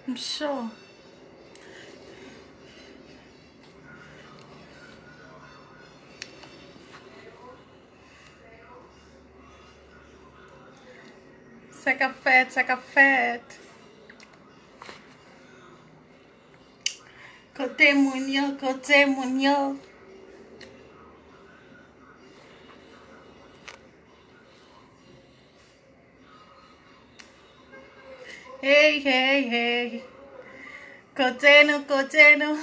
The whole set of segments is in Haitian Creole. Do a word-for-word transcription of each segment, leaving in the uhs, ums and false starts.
M cho. Sa k ap fèt, sa k ap fèt. Kote moun yo, kote moun yo. Hey, hey, hey. Kote nou, kote nou.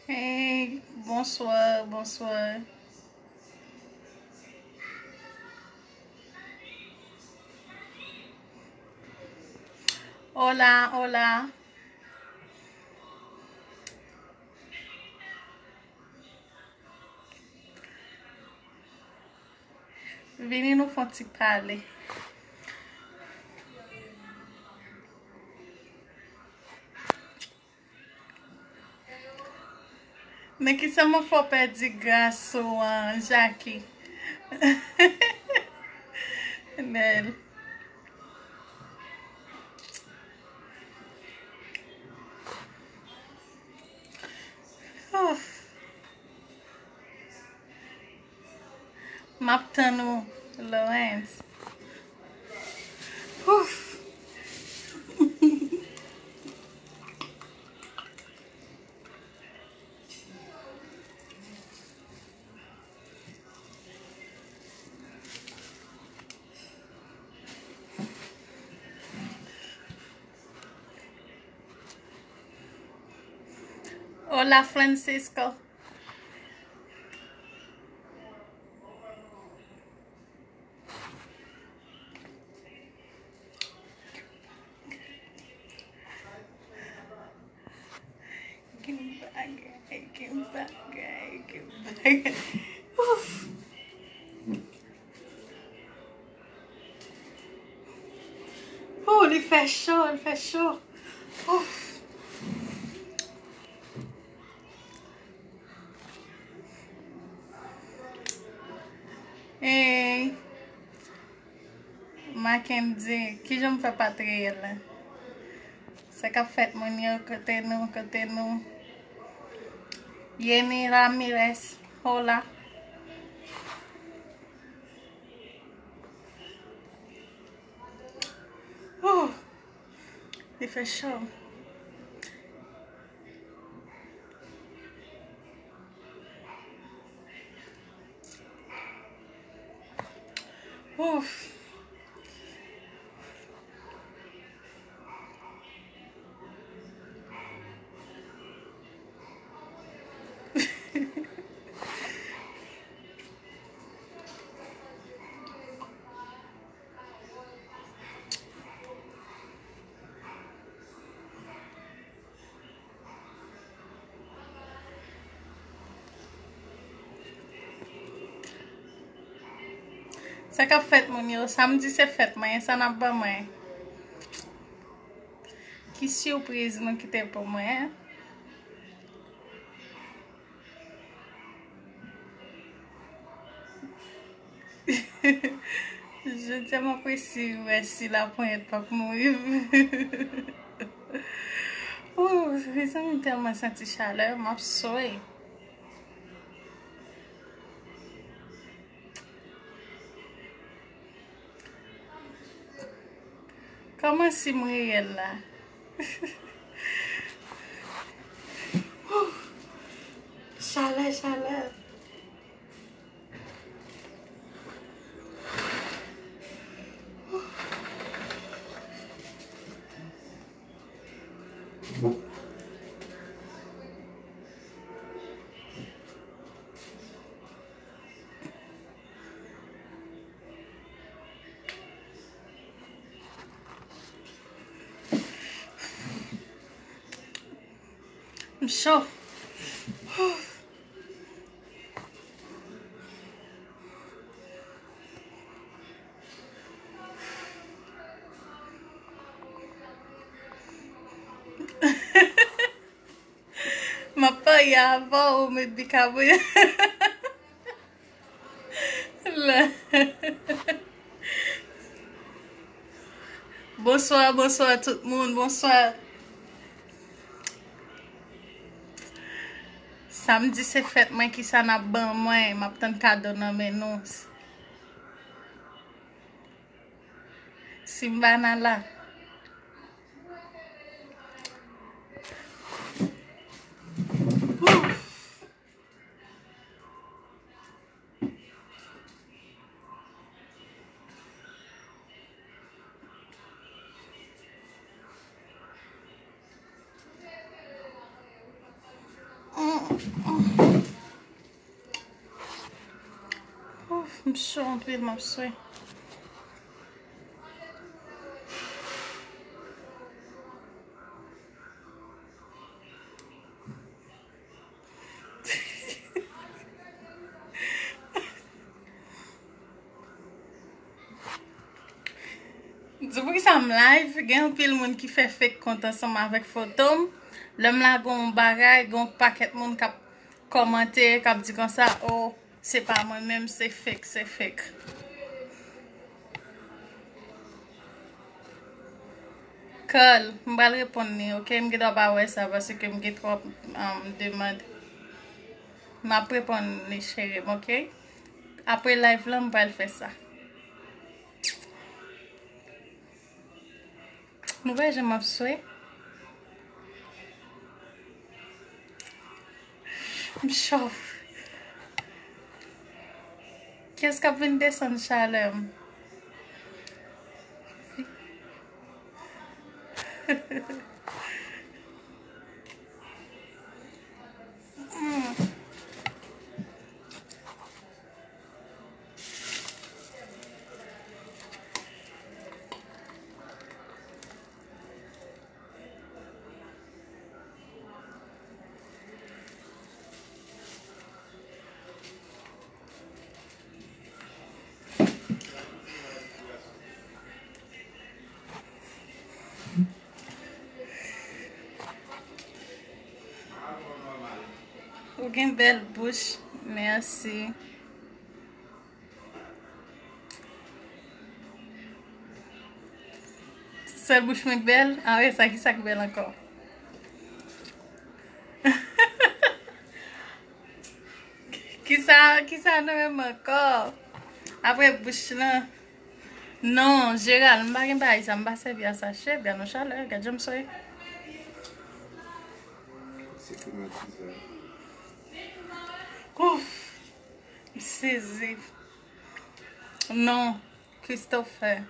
Hey, bonswa, bonswa. Hola, hola. Vini nou fè yon ti pale. Men kisa m ap fè w pèdi gras ou an, Jackie? Nèl. Ouf. M ap tann ou, Lawrence. Ouf. Hola, Francisco. Gen bagay, gen bagay, gen bagay. Ouf. Oh, li fè cho, li fè cho. Ouf. Hey, Mackendy, kijan m fè pa t reyèl la? Sa k ap fèt, moun yo, kote nou, kote nou? Yenny Ramirez, hola. Oh, li fè cho. Ouf. Sa k ap fèt, moun yo? Samdi se fèt mwen, sa n ap ban mwen? Ki sipriz nou kite pou mwen? Jodi a, m ap resi wè si laponyèt p ap mouri. Ooh, mezanmi, m tèlman santi chalè, m ap swe. Kòman si m reyèl la? Ooh, chalè, chalè. M cho. M ap parye avan ou met bikabonat. Bonswa, bonswa tout moun, bonswa. Samdi se fèt mwen, kisa n ap ban mwen? M ap tann kado nan men nou. Simba nan la. Ouf, m cho anpil, m ap swe. Di poukisa m live, gen anpil moun ki fè fake kont ansanm avèk foto m. Lè m lage yon bagay, gen yon pakèt moun k ap kòmante, k ap di konsa, "Oh, se pa mwen menm, se fake, se fake." Carl, m pral reponn li, oke? M gen dwa pa wè sa paske m gen twòp, um, demann. M ap reponn li, cheri m, oke? Apre live lan, m pral fè sa. Nou wè jan m ap swe? M cho. Kiyès k ap vin desann chalè m? Mm. Ou gen bèl bouch. Mèsi. Sèl bouch mwen k bèl? Apre sa, kisa k bèl ankò? Kisa, kisa nou renmen ankò? Apre bouch lan. Non, Gérald, m pa gen bagay sa, m pa sèvi a sa. Chef, gad yon chalè, gad jan m swe. Se klimatizè. Ouf, m sezi. Non, Christopher.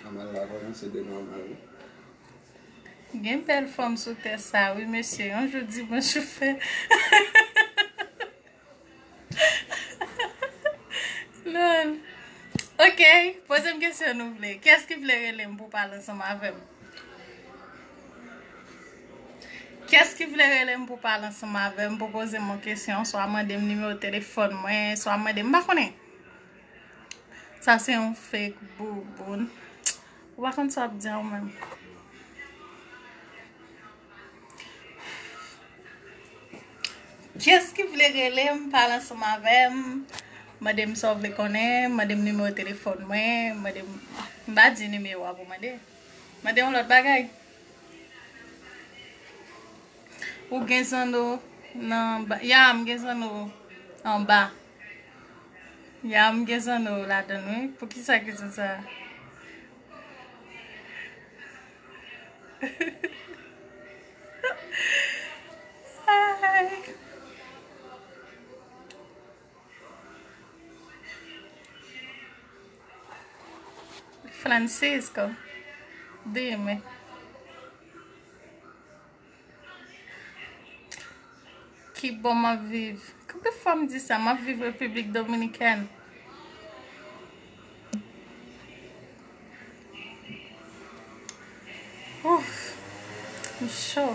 Nòmal la, konnen se de nòmal, wi. Gen bèl fanm sou tè sa, wi, mesye. Yon jou di bonjou fè. Lòl. Ok, poze m kesyon nou vle. Kiyès ki vle rele m pou pale ansanm avè m? Kiyès ki vle rele m pou pale ansanm avè m, pou poze m yon kesyon, swa mande m nimewo telefòn mwen, swa mande m, m pa konnen. Sa se yon fake bouboun. Ou pa konn sa w ap di a ou menm. Kiyès ki vle rele m, pale ansanm avè m? Mande m sa w vle konnen, mande m nimewo telefòn mwen, mande m, m pa di nimewo a pou mande. Mande yon lòt bagay. Ou gen zanno nan ba, ya, m gen zanno anba. Ya, m gen zanno ladan l, wi. Poukisa kesyon sa a? Ay. Francisco, dime. Ki bò m ap viv? Konbyen fwa m di sa? M ap viv Repiblik Dominikèn. Ouf, m cho.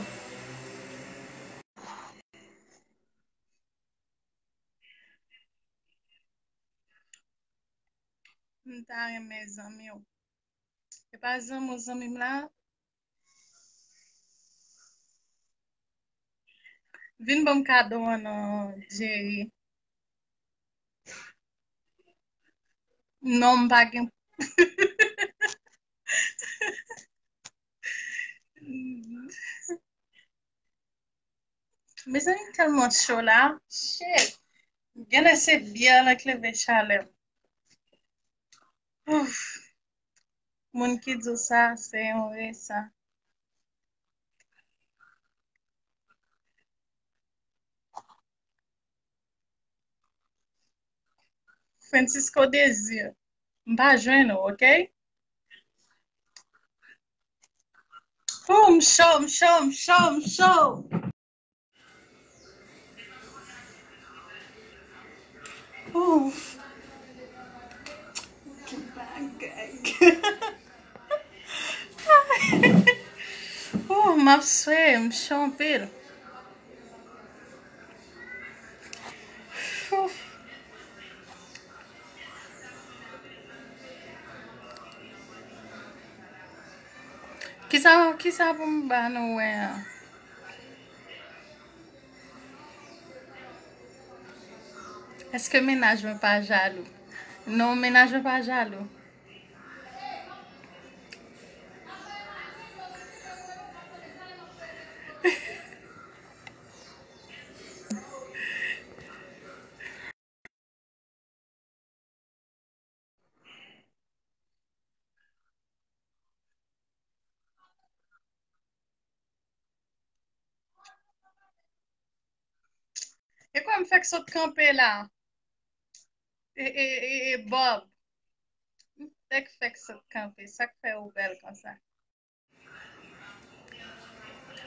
M ta renmen zanmi w. E pa zanmi w, zanmi m la. Vin ban m kado an non, Jerry. Non, m pa gen. Mezanmi, m tèlman cho la. Shit. Genlè se byè lan k leve chalè m. Ouf. Moun ki di w sa, se yon resan. Francisco Désir, m pa jwenn ou, oke? Oh, m cho, m cho, m cho, m cho. Oh. Ki bagay. Oh, m ap swe, m cho anpil. Ouf. Kisa, kisa pou m ba nou wè an? Èske mennaj mwen pa jalou? Non, mennaj mwen pa jalou. E kwa m fèk sot kanpe la? E, e, e, e Bob. M fèk fèk sot kanpe. Sa k fè ou bèl konsa?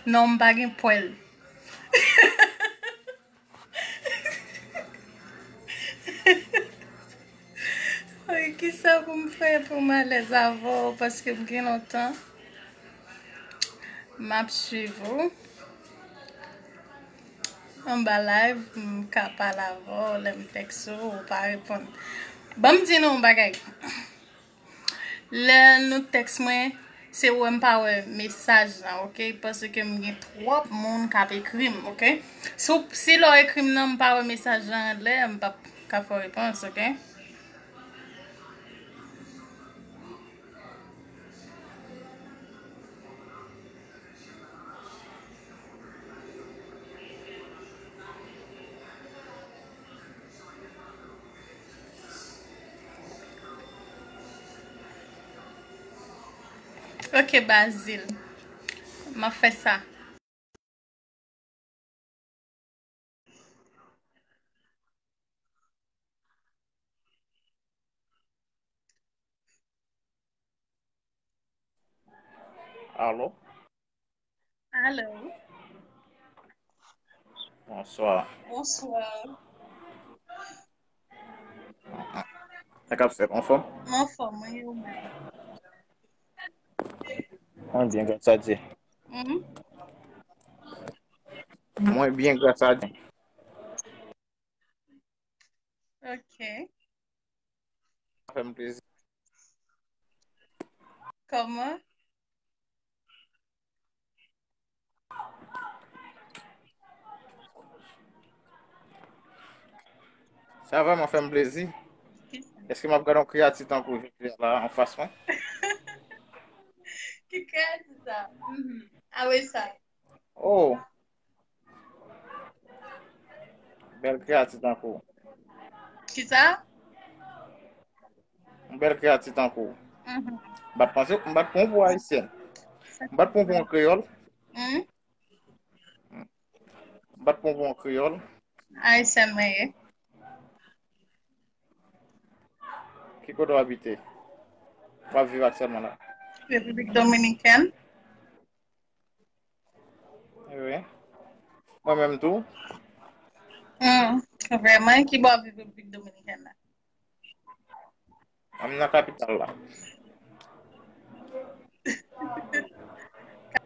Non, m pa gen pwèl. Ay, kisa pou m fè pou m alèz avè w, paske m gen lontan m ap swiv ou. Anba live, m ka pale avè w, lè m tèks ou, ou pa reponn. Ban m di nou yon bagay. Lè nou tèks mwen, se wè m pa wè mesaj lan, oke? Paske m gen twòp moun k ap ekri m, oke? Si w, si lè w ekri m nan, m pa wè mesaj lan anlè, m p ap ka fè w repons, oke? Ok, Bazil. M ap fè sa. Alo? Alo? Bonswa. Bonswa. Sa k ap fèt, anfòm? M anfòm, wi, ou menm? Mwen byen, gras a Dye. Mhm. Mwen byen, gras a Dye. Ok. Sa fè m plezi. Kòman? Sa vrèman fè m plezi. Èske m ap gade yon kreyati tankou jodi a la anfas mwen? Ki kreyati sa? Mhm. Awe sa. Oh! Bèl kreyati tankou. Ki sa? Yon bèl kreyati tankou. Mhm. M pa t panse, m pa t pran w pou ayisyèn. M pa t pran w pou yon kreyòl. Mhm. M pa t pran w pou yon kreyòl. Ayisyèn mwen ye. Ki kote w abite? W ap viv aktyèlman la? Repiblik Dominikèn. Wi. Mwen menm tou. Hmm, vrèman, ki bò w viv Repiblik Dominikèn la? M nan kapital la.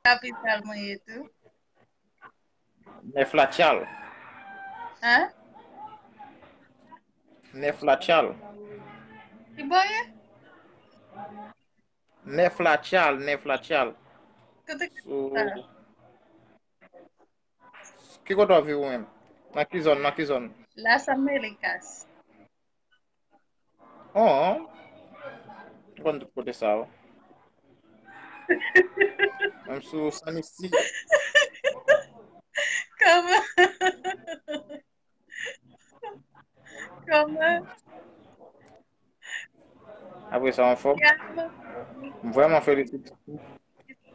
Kapital mwen ye tou. Nèf Latyal. Hein? Nèf Latyal. Ki bò ye? Nèf Latyal, Nèf Latyal. Kote ki So, sa? Ki kote w ap viv ou menm? Nan ki zòn, nan ki zòn? Las Américas. Oh, m konn tout kote sa yo. Menm sou San Isidro. Kòman? Kòman? Apre sa, anfòm. Ya. M vrèman felisite.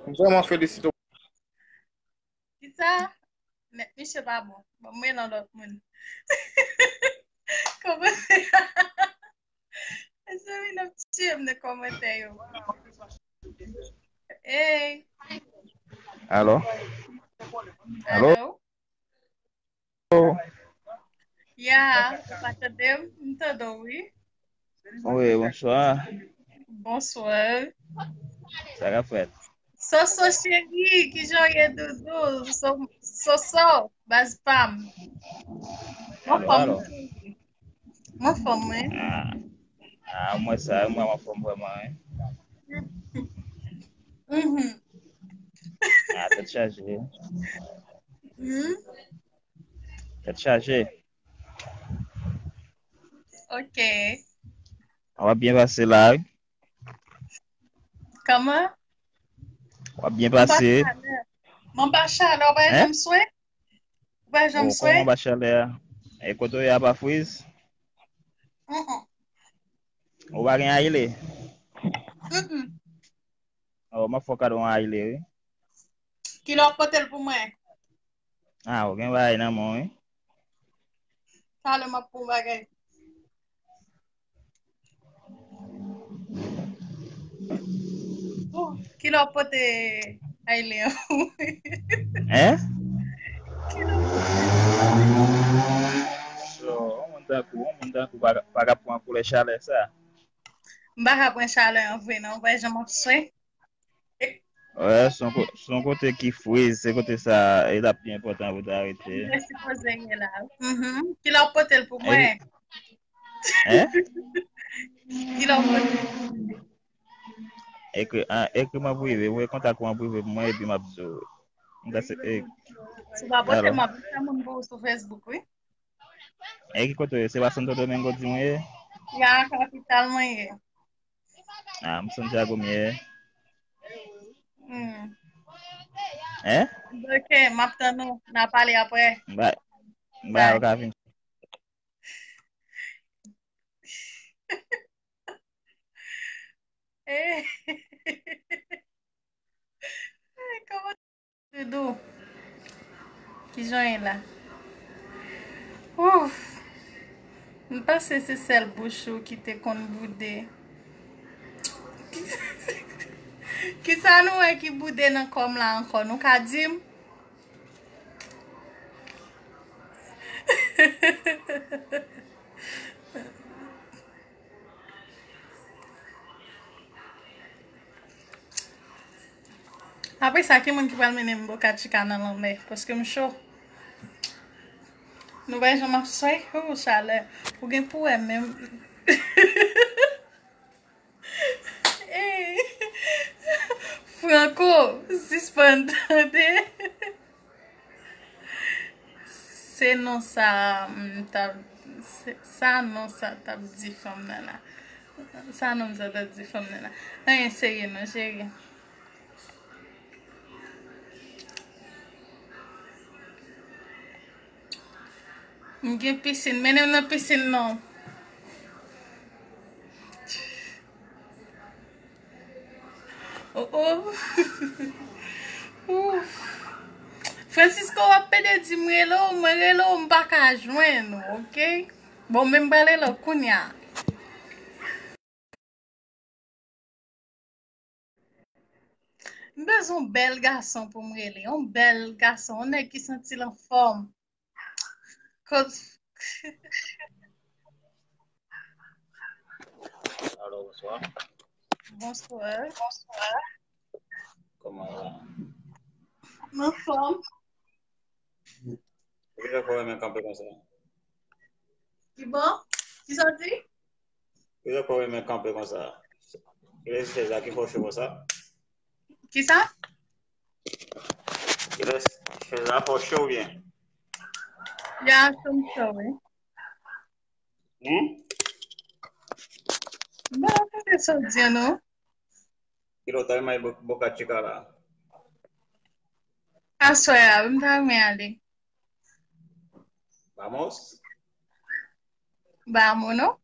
M vrèman felisite. Ki sa? Nèt misye pa bon. Bon, mwen nan lòt moun. Kòman? Mezanmi, n ap tiye m nan kòmantè yo. Hey. Alo? Alo? Alo? Ya, ou pa tande m? M tande w, wi. Wi, bonswa. Bonswa. Sa k ap fèt? Soso cheri, kijan w ye doudou? So- Soso, baz pa m. M Alo, anfòm. alo. M anfòm, wi. Ah, ah, mwen sa, mwen anfòm vrèman, wi. Mhm. Ah, tèt chaje. Mhm. Tèt chaje. Ok. W ap byen pase la, wi. Kòman? W ap byen pase. Mwen pa chalè, ou pa Hein? Janm swe? Ou pa Janm Oh, swe? Kòman w pa chalè a? E kote w ye a pa friz? Mm-mm. Ou pa gen aile? Mm-mm. Oh, m ap fè w kado yon aile, wi. Kilè w ap pote l pou mwen? Ah, ou gen bagay nan men w, wi. Talè m ap pou bagay. Oh, kilè w ap pote aile an? Hein? Kilè w ap pote? So, yon moun tankou, yon moun tankou pa, pa ka pran koulè chalè sa. M pa ka pran chalè an vre, non. Ou wè jan m ap swe? Wè, se yon ko- se yon kote ki friz, se kote sa, e l ap pi enpòtan pou ta rete. Mwen sipoze ye la. Mhm. Kilè w ap pote l pou mwen? Hein? Kilè w ap pote l pou mwen? Ekri, ah, ekri m an prive, voye kontak ou an prive pou mwen, epi m ap di w. M ka se, e, Si w pa pote, alo. M ap di sa moun pou ou sou Facebook, wi. E ki kote w ye? Se pa Santo Domingo di mwen ye? Ya, kapital mwen ye. Ah, m Santiago m ye. Hmm. Hein? Ok, m ap tann ou. N a pale apre. M ba, m ba yo ka vin. Eh. Kòman Doudou, kijan w ye la? Ouf! M panse se sèl bouch ou ki te konn boude. Kisa nou wè ki boude nan kò m la ankò? Nou ka di m? Apre sa, ki moun ki pral mennen m boka chika nan lanmè? Paske m cho. Nou wè jan m ap swe? Ou chalè. Ou gen pou wè menm. Ey! Franco, sispann tande. Se non sa, m ta, Se- Sa non sa t ap di fanm nan la. Sa non sa t ap di fanm nan la. Anyen serye non, cheri. M gen pisin, mennen m nan pisin non. Oh, oh. Ouf. Francisco, w ap pede di m rele w, mwen rele w, m pa ka jwenn ou, oke? Bon, men m pral rele w kounye a. M bezwen yon bèl gason pou m rele. Yon bèl gason, yon nèg ki santi l anfòm. Koz- Alo, bonswa. Bonswa. Kòman w ye? M anfòm. Poukisa w renmen kanpe konsa? Ki bon? Ki sa w di? Poukisa w renmen kanpe konsa? Kilès chèz la ki fè w cho konsa? Ki sa? Kilès chèz la fè w cho oubyen? Ya, cho m cho, wi. Hmm? Bon, tande sa w di an non. Kilè w ta renmen al Bo- Boca Chica la? Aswè a, m ta renmen ale. Vamos? Vamos, ¿no?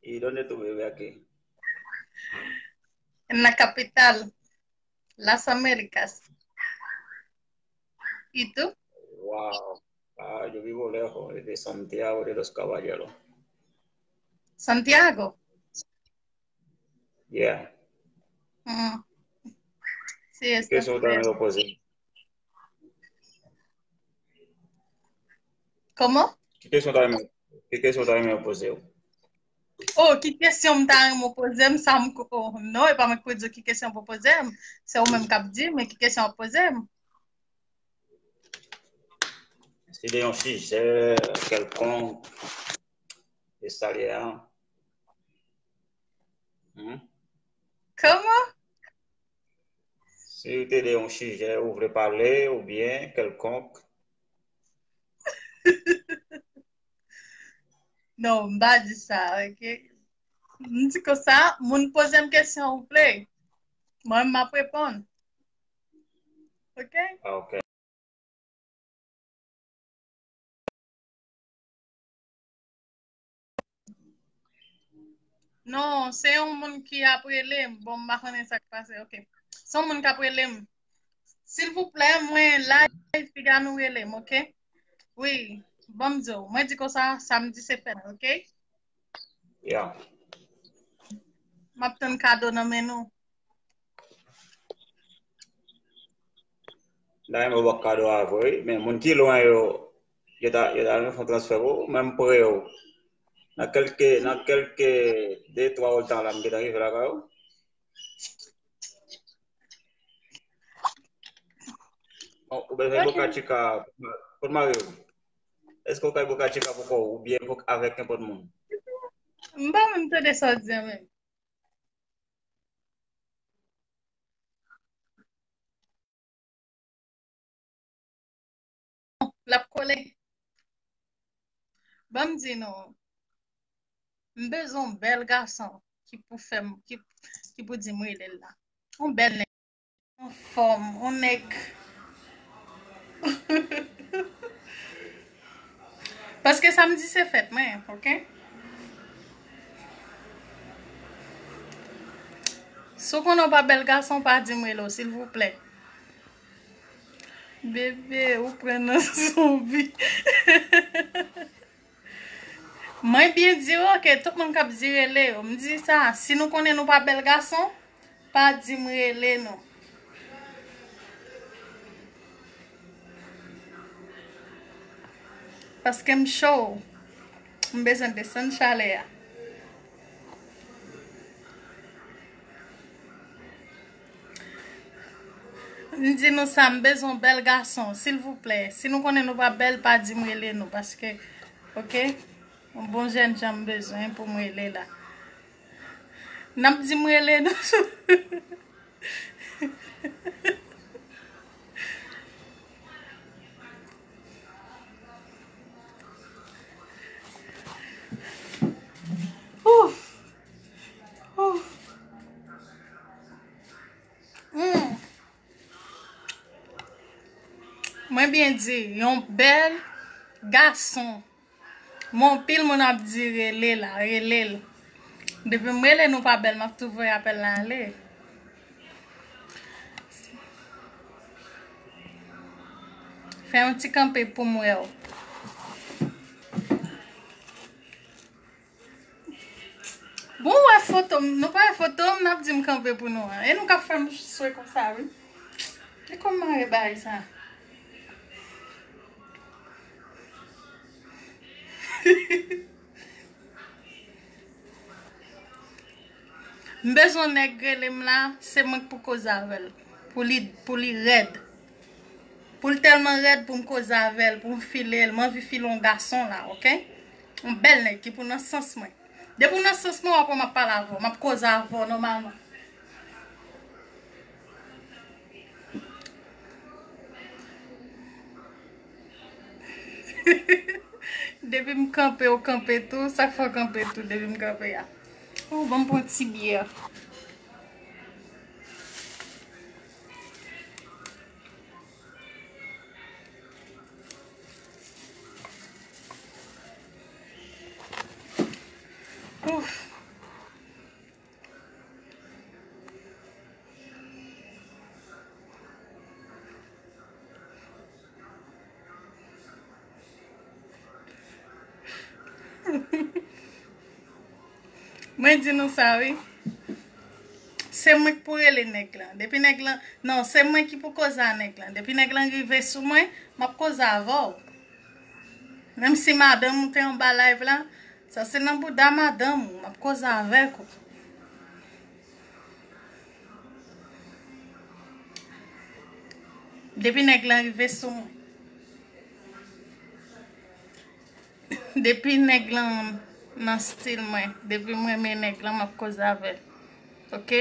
¿Y dónde tú vives aquí? En la capital, las Américas. ¿Y tú? Wow. Ah, yo vivo lejos, de Santiago de los Caballeros. Santiago. Yeah. Mm. Sí, ¿Qué está es otra bien. Pues? ¿Cómo? Ki kesyon w ta renmen, ki kesyon w ta renmen yo poze w? Oh, ki kesyon m ta renmen w poze m, sa m ko- oh, non, e pa mwen k pou di w ki kesyon pou poze m. Se ou menm k ap di, men ki kesyon w ap poze m? Si de yon sijè kèlkonk, e sa l ye a. Hmm? Kòman? Si te de yon sijè ou vle pale oubyen kèlkonk. Non, m pa di sa, oke? M di konsa, moun poze m kesyon ou vle. Mwen, m ap reponn. Oke? Ah, ok. Non, se yon moun ki ap rele m. Bon, m pa konnen sa k pase. Ok. Se yon moun k ap rele m. Silvouplè, mwen live, piga nou rele m, ok? Wi, ban m di w. Mwen di konsa, samdi se fèt, ok? Yeah. M ap tann kado nan men nou. Dayè, mwen ba w kado a vre, wi, men moun ki lwen yo, yo ta, yo ta renmen fè yon transfè pou ou, menm pre yo. Nan kèlke, nan kèlke de, twa ou tan la, m gentan rive lakay ou. Bon, ou bezwen Boca Chica pou mari w? Èske ou kay Boca Chica pou kò w oubyen pou, avèk nenpòt moun? M pa menm tande sa w di an menm. L ap kole. Ban m di nou, m bezwen yon bèl gason ki pou fè m, ki, ki pou di m rele l la. Yon bèl nèg. Anfòm, yon nèg. Paske samdi se fèt mwen, ok? Si w konnen w pa bèl gason, pa di m rele w, silvouplè. Bebe, ou pran nan zonbi. Mwen byen di w, ok, tout moun k ap di rele yo. M di sa, si nou konnen nou pa bèl gason, pa di m rele nou. Paske m cho. M bezwen desann chalè a. M di nou sa, m bezwen yon bèl gason, silvouplè. Si nou konnen nou pa bèl, pa di m rele nou, paske, ok, yon bon jènjan m bezwen pou m rele la. N ap di m rele nou. Mwen byen di, yon bèl gason. Mwen, anpil moun ap di rele la, rele l. Depi m rele nou pa bèl, m ap tou voye apèl la ale. Fè yon ti kanpe pou m wè w. Bon, w wè foto m, nou pa wè foto m, n ap di m kanpe pou nou an. E nou k ap fè m swe konsa, wi. E kòman e bagay sa? M bezwen nèg rele m la, se mwen k pou koze avè l. Pou li, pou li rèd. Pou l tèlman rèd pou m koze avè l, pou m file l. M anvi file yon gason la, oke? Yon bèl nèg ki pou nan sans mwen. Depi w nan sans mwen, w ap wè m ap pale avè w, m ap koze avè w nòmalman. Depi m kanpe, w kanpe tou. Sa k fè w kanpe tou depi m kanpe a? Oh, ban m pran ti byè. Ouf. Mwen di nou sa, wi. Se mwen ki pou rele nèg lan. Depi nèg lan, non, se mwen ki pou koze a nèg lan. Depi nèg lan rive sou mwen, m ap koze avè w. Menm si madanm ou te anba live la, sa se nan bouda madanm ou, m ap koze avèk ou. Depi nèg lan rive sou mwen. Depi nèg lan nan stil mwen, depi m renmen nèg lan, m ap koze avè l. Oke?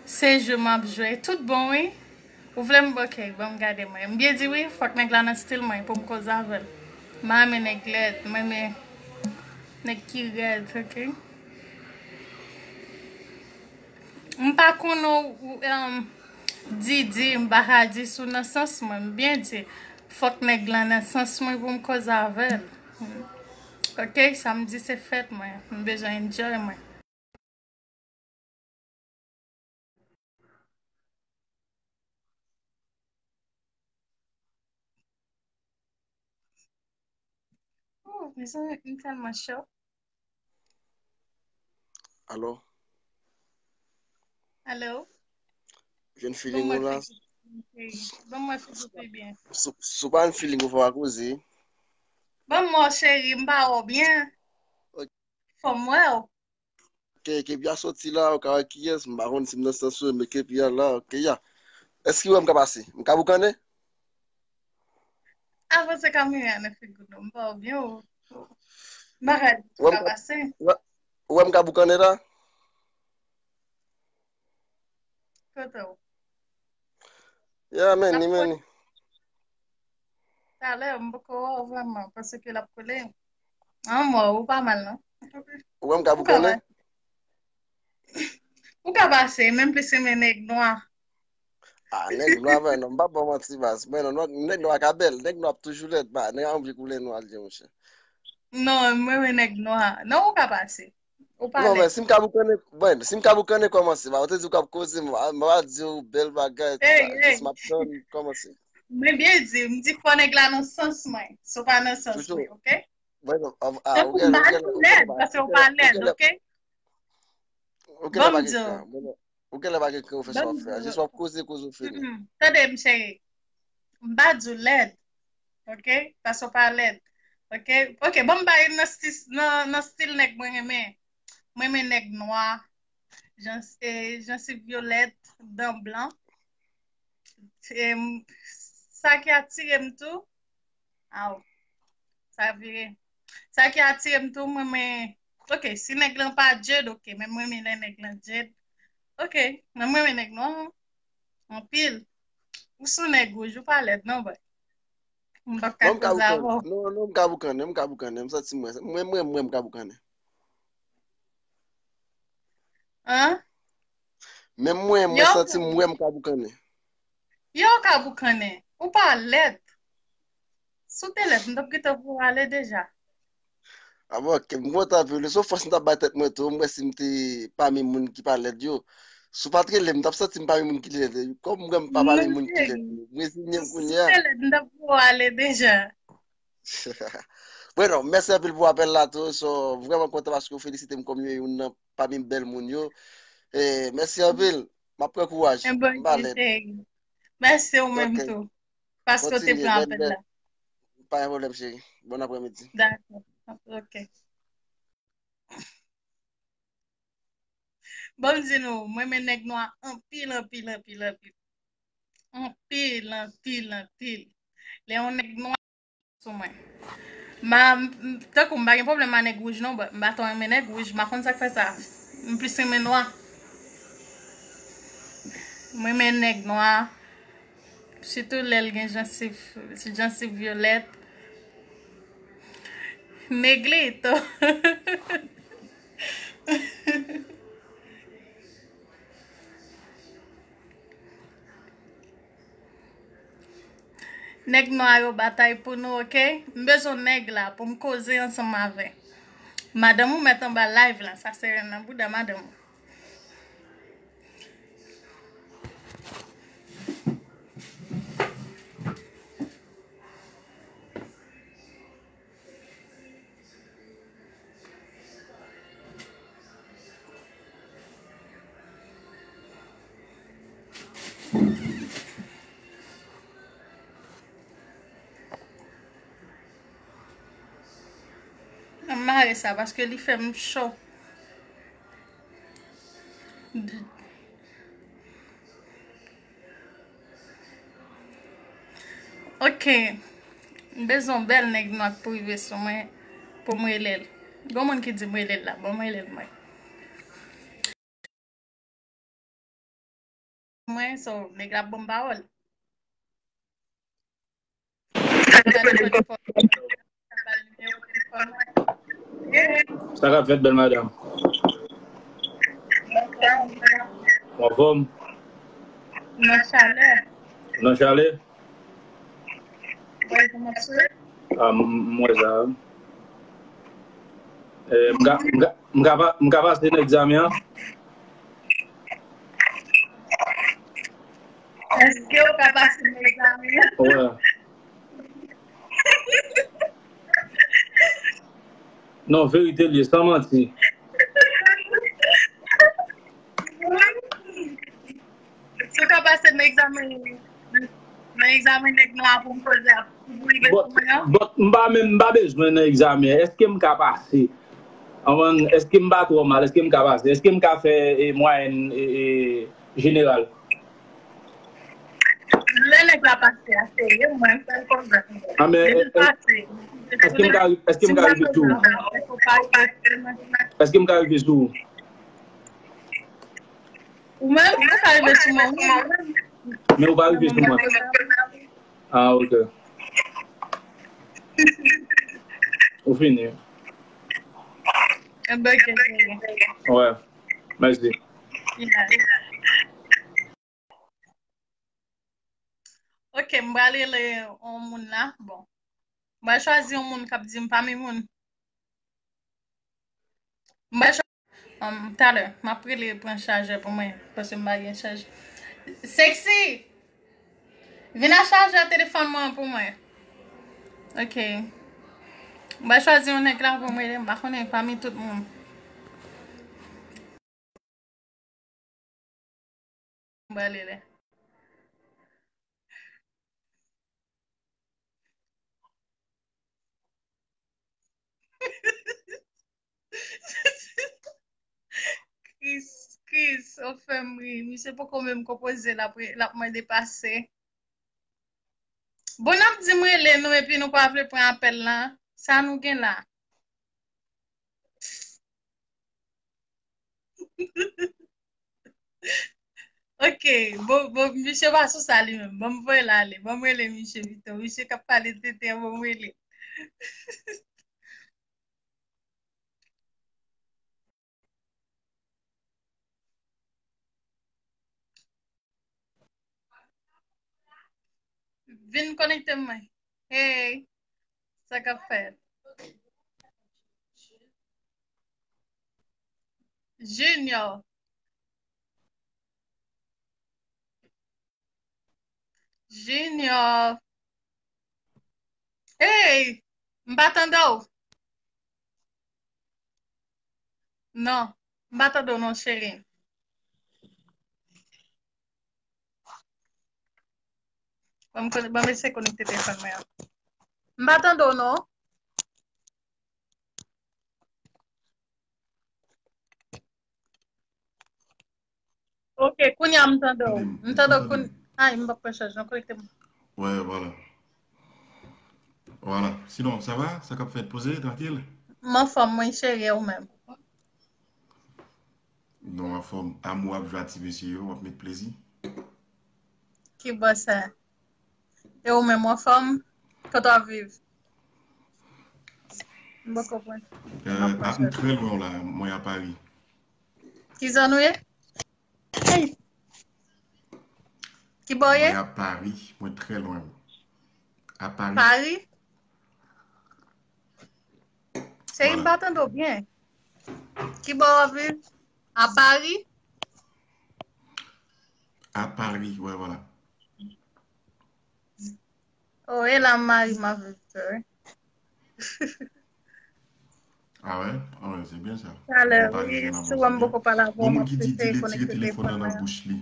Se jwe m ap jwe. Tout bon, wi. Ou vle m, oke, ban m gade mwen. M byen di wi, fòk nèg la nan stil mwen pou m koze avè l. M pa renmen nèg lèd, m renmen nèg ki rèd, oke? M pa konnen w, w, em, Didi, m pa ka di si w nan sans mwen. M byen di, fòk nèg lan nan sans mwen pou m koze avè l. Oke, samdi se fèt mwen. M bezwen enjoy mwen. Oh, mezanmi, m tèlman cho. Alo? Alo? Jwenn feeling ou la? Ban m wè figi w pi byen. Si, si w pa jwenn feeling ou fò pa koze. Ban m wè w, cheri, m pa wè w byen. Ok. Fò m wè w. Ke, ke Pia soti la, ou ka wè kiyès, m pa konn si m nan sans ou, men ke Pia la, ok, ya. Èske w wè m ka pase? M ka boukannen? Avanse kamera nan figi w non, m pa wè w byen, ou, m pa ka di ou ka pase. Ou wè m ka boukannen la? Kote w? Ya, men, ni men ni. Talè, m poko wè w vrèman, paske l ap kole. An mò, ou pa mal, non? Ou wè m ka boukannen? Ou ka pase, menm plis renmen nèg nwa. Ah, nèg nwa, mwen, non, m pa ba w manti, baz. Mwen, non, nèg nwa ka bèl, nèg nwa ap toujou lèd, ba, nèg a anvi koulè nwa, li, monchè. Non, mwen, mwen, nèg nwa. Non, ou ka pase. Ou pa lèd. Non, men si m ka boukannen, bon, si m ka boukannen, kòmanse, ba, ou te di ou k ap koze, m, m pa di ou bèl bagay, jis m ap tann, kòmanse. Mwen byen di, m di fò nèg la nan sans mwen, si w pa nan sans mwen, ok? Tankou m pa di w lèd, paske w pa lèd, ok? Ou genlè pa gen kran, ou genlè pa gen kran, ou fè sa w ap fè a. Jis w ap koze, koze w fini. Tande m, cheri. M pa di w lèd, ok? Paske w pa lèd, ok? Ok, ban m ba youn nan stil, nan, nan stil nèg mwen renmen. Mwen renmen nèg nwa, jan, e, jansiv vyolèt, dan blan. E, m, sa ki atire m tou, Aw, sa vire. Sa ki atire m tou, mwen, mwen, ok, si nèg lan pa djed, ok, men mwen, mwen, lè nèg lan djed. Ok, mwen, mwen, mwen, nèg nwa, anpil. Ou sou nèg wouj, ou pa lèd, non, boy. M p ap ka koze avè w. Non, non, m ka boukannen, m ka boukannen, m santi mwen, mwen, mwen, mwen, m ka boukannen. An? Menm mwen, mwen santi mwen, m ka boukannen. Yo ka boukannen. Ou pa lèd. Si w te lèd, m t ap gentan voye w ale deja. A bon, ok, m kontan anpil. Se yon fòs m t ap bay tèt mwen tou. M wè si m te pami moun ki pa lèd yo. Si w pa t rele m, m t ap santi m pami moun ki lèd. Kòm m wè m pa pami moun ki lèd yo, m reziyen m kounye a. Si w te lèd, m t ap voye w ale deja. Bueno, mèsi anpil pou apèl la tou. So, vrèman kontan paske w felisite m kòm youn nan pami bèl moun yo. E, mèsi anpil. M ap pran kouraj. M pa lèd. Mèsi ou menm tou. Paske w te pran apèl la. Pa gen pwoblèm, cheri. Bon aprèmidi. Dakò. Ok. Bon, m di nou, mwen renmen nèg nwa anpil, anpil, anpil, anpil. Anpil, anpil, anpil. Lè yon nèg nwa sou mwen. Ma, m- m- tankou m pa gen pwoblèm a nèg wouj non, but m pa twò renmen nèg wouj, m pa konn sa k fè sa. M plis renmen nwa. Mwen renmen nèg nwa. Sitou lè l gen jansiv, jansiv vyolèt. Negrito. Nèg nwa yo batay pou nou, ok? M bezwen nèg la pou m koze ansanm avè. Madanm ou mèt anba live la, sa se nan bouda madanm ou. Ann mare sa paske li fè m cho. Ok. M bezwen yon bèl nèg nwa k pou rive sou mwen pou m rele l. Gon moun ki di m rele l la. Bon, m rele l mwen. Mwen, so, nèg la ap ban m pawòl. Sa k ap fèt, bèl madanm? Ou anfòm? Nan chalè. Nan chalè? Ou wè kòman m sou? Ah, m m wè sa. Eh, m ka, m ka, m ka, pa- m ka pase nan egzamen an? Èske ou ka pase nan egzamen an? Wè. Non, verite l ye, san manti. Si w ka pase nan egzamen, nan egzamen nèg nwa pou m koze ap pou m rive sou mwen an. But m pa menm, m pa bezwen nan egzamen. Èske m ka pase? Anvan, èske m pa twò mal? Èske m ka pase? Èske m ka fè e, mwayèn e, e, jeneral? Lè nèg la pase a, se mwen, m fè l konsa. Ah, men, Depi l pase, èske m ka, èske m ka rive sou ou? Èske m ka rive sou ou? Ou menm, ou ka rive sou mwen, wi. Men ou pa rive sou mwen. Ah, ok. Ou fini. Enben, ok, ok. Wè. Mèsi. Yeah. Ok, m pral rele yon moun la. Bon. M pral chwazi yon moun k ap di m pami moun. M pral chwazi. Um, talè, m ap rele pran chajè pou mwen. Paske m pa gen chajè. Sexy! Vin ak chajè telefòn mwen an pou mwen. Ok. M pral chwazi yon nèg la pou m rele. M pa konnen pami tout moun. M pral rele. Chris, Chris, ou fè m ri. Misye poko menm konpoze, l ap, l ap mande pase. Bon, n ap di m rele nou epi nou pa vle pran apèl la. Sa nou gen la? Ok, bon, bon, misye pa sou sa li menm. Bon, m voye l ale. Bon, m rele misye pito. Misye k ap pale tenten an, bon, m rele. Vin konekte mwen. Hey, sa k ap fèt? Junior. Junior. Hey, m pa tande w. Non, m pa tande w non, cheri. Ban m kone-, ban m eseye konekte telefòn mwen an. M pa tande w non. Ok, kounye a m tande w. Tande m, M tande w kounye a. Ay, m p ap pran chaj, non, konekte m. Wè, vwala. Vwala. Sinon, sa va? Sa k ap fèt? Poze, trankil? M anfòm, mwen, cheri, e ou menm? Non, anfòm. Amou ap jwe a ti mesye yo, w ap met plezi. Ki bò sa? E ou menm, w anfòm? Kote w ap viv? M poko konprann. M ap pran chaj. M trè lwen w la, mwen a Pari. Ki zòn ou ye? Hey! Ki bò w ye? Mwen a Pari, mwen trè lwen w. A Pari. Pari? Cheri, m pa tande w byen. Ki bò w ap viv? A Pari? A Pari, wè, vwala. Oh, e la m mari m ap viv tou, wi. Ah wè? Ah wè, se byen sa. Talè, wi, si w wè m poko pale avè w, m ap eseye konekte telefòn mwen. Gon moun ki di di li tire telefòn nan nan bouch li.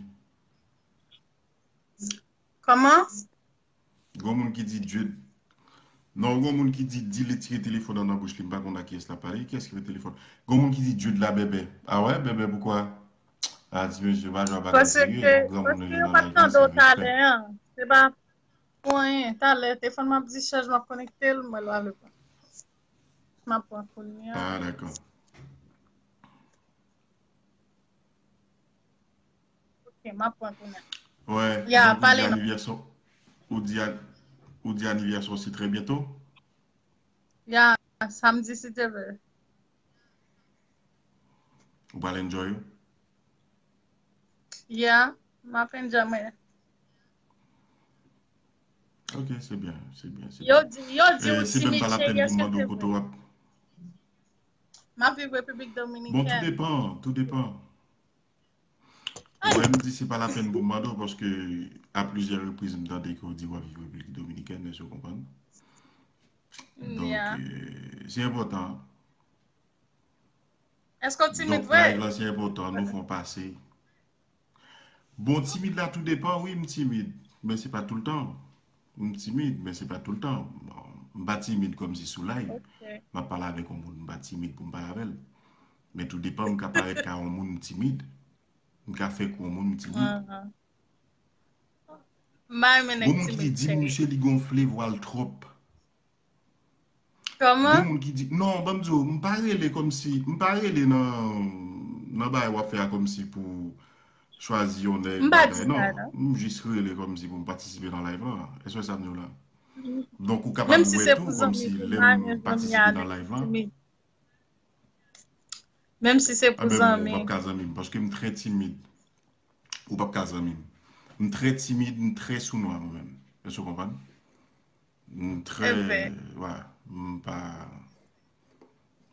Kòman? Gon moun ki di Dye. Non, gon moun ki di, di li tire telefòn nan nan bouch li. M pa konn a kiyès l ap pale. Kiyès ki met telefòn? Gon moun ki di Dye de la bèbè. Ah wè, bèbè poukwa? Ah, ti mesye, pa jwe a bagay serye. Yon granmoun rele nan live la, se respè. Paske yo pa t tande w talè an. Se pa pou anyen. Talè, telefòn m ap dischaj, m ap konekte l, m wè l pa vle pran. M ap pran kounye a. Ah, dakò. Ok, m ap pran kounye a. Wè, ya, donk ou di pale non. Anivèsè, ou di a-, ou di anivèsè w se trè byento? Ya, samdi si Dye vle. Ou pral enjoy ou? Ya, m ap enjoy mwen. Ok, se byen, se byen, se byen. Yo di, yo di ou timid, cheri, èske se vre? M ap viv Repiblik Dominikèn. Bon, tou depan, tou depan. Mwen, m di se pa lapenn pou m mande w, paske a plizyè repriz, m tande ke w di w ap viv Repiblik Dominikèn, èske w konprann? Donk, euh, se enpòtan. Èske w timid vre? Donk, live la, se enpòtan, nou fè yon pase. Bon, timid la, tou depan, wi, m timid. Men se pa toultan. M timid, men se pa toultan. Bon, m pa timid kòmsi sou live. Ok. M ap pale avèk yon moun, m pa timid pou m pale avè l. Men tou depan, m ka parèt ka yon moun, m timid. M ka fè kou yon moun, m timid. Ahan. M pa renmen nèg timid, cheri. Gon moun ki di, di misye li gonfle vwa l twòp. Kòman? Gon moun ki di, non, ban m di w, m pa rele kòmsi, m pa rele nan, nan bagay w ap fè a kòmsi pou chwazi yon nèg, bagay, non. M pa di sa, non. M jis rele kòmsi pou m patisipe nan live la. Èske w wè sa m di w la? Donk, ou kapab wè tou kòmsi lè m patisipe nan live la. Menm si se pou zanmi. Menm si se pou zanmi. Ah, ben, m p ap ka zanmi m, paske m trè timid. Ou p ap ka zanmi m. M trè timid, m trè sounwa mwen menm. Èske w konprann? M trè, wè, m pa,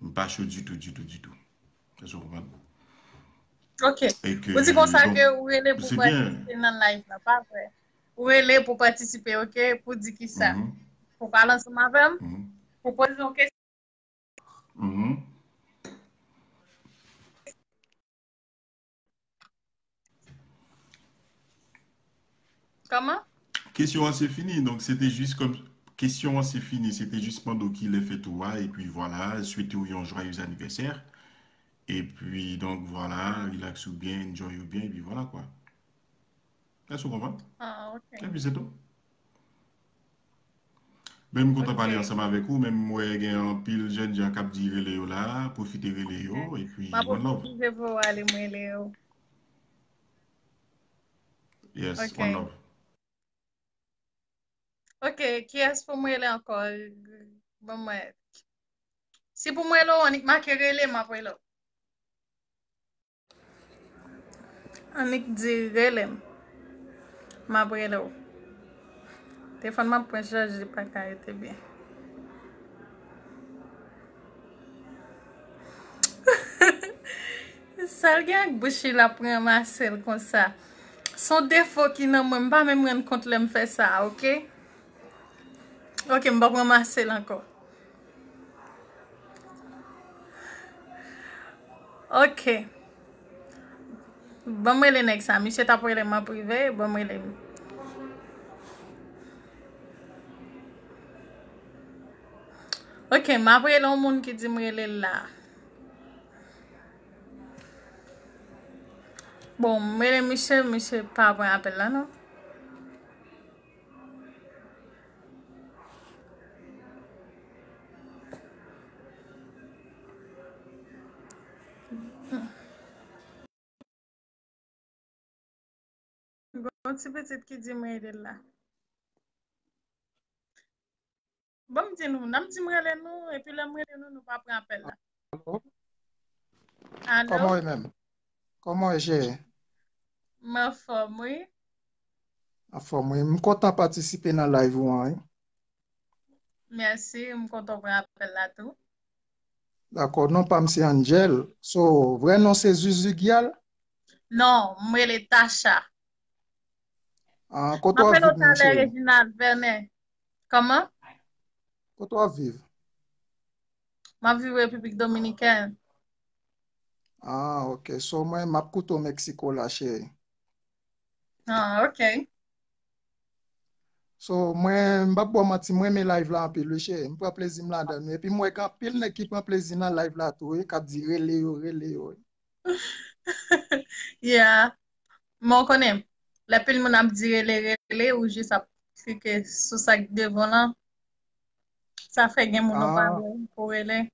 m pa cho ditou, ditou, ditou. Èske w konprann? Ok. Ou di konsa ke ou rele pou patisipe nan live la, pa vre? Ou rele pou patisipe, ok? Pou di kisa? Pou pale ansanm avè m? Pou poze yon kesyon? Mhm. Kòman? Kesyon an se fini, donk se te jis kòm, kesyon an se fini, se te jis mande w kilè fèt ou a, epi vwala, swete w yon joyeux anniversaire, epi donk vwala, relax ou byen, enjoy ou byen, epi vwala kwa. Èske w konprann? Ah, ok. Epi se tou. Men m kontan pale ansanm avèk ou, men m wè gen anpil jèn jan k ap di rele yo la, pwofite rele yo, epi one love. M ap oblije voye w ale, m rele yo. Yes, one love. Ok, kiyès pou m rele ankò? Ban m wè. Si pou m rele w, annik make rele, m ap rele w. Annik di rele m. M ap rele w. Telefòn m ap pran chaj, li pa ka rete byen. Sa l gen ak bouch li, l ap ranmase l konsa. Se yon defo ki nan mwen, m pa menm rann kont lè m fè sa, oke? Oke, m p ap ranmase l ankò. Oke. Ban m rele nèg sa. Misye t ap rele m an prive. Ban m rele m. Oke, m ap rele yon moun ki di m rele l la. Bon, m rele misye, misye pa pran apèl la, non. Gon ti pitit ki di m rele l la. Bon, m di nou, n ap di m rele nou, epi lè m rele nou, nou pa pran apèl la. Alo? Alo? Kòman w ye menm? Kòman w ye, cheri? M anfòm, wi. Anfòm, wi. M kontan patisipe nan live ou an, wi. Mèsi, m kontan pran apèl la tou. Dakò, non pa m se Angel. So, vrè non se Zuzu Gyal? Non, m rele Tacha. Ah, kote w ap viv, mon cheri? Reginald Vernet. Kòman? Kote w ap viv? M ap viv Repiblik Dominikèn. Ah, ok. So, mwen, m ap koute w Meksiko la, cheri. Ah, ok. So, mwen, m p ap ba w manti, mwen renmen live la anpil, wi, cheri. M pran plezi m ladan nou. Epi m wè gen anpil nèg ki pran plezi nan live la tou, wi, k ap di rele yo, rele yo, wi. Yeah. Men w konnen, lè pil moun ap di rele, rele, ou jis ap klike sou sa k devan w lan. Sa fè gen moun ou pa wè pou rele.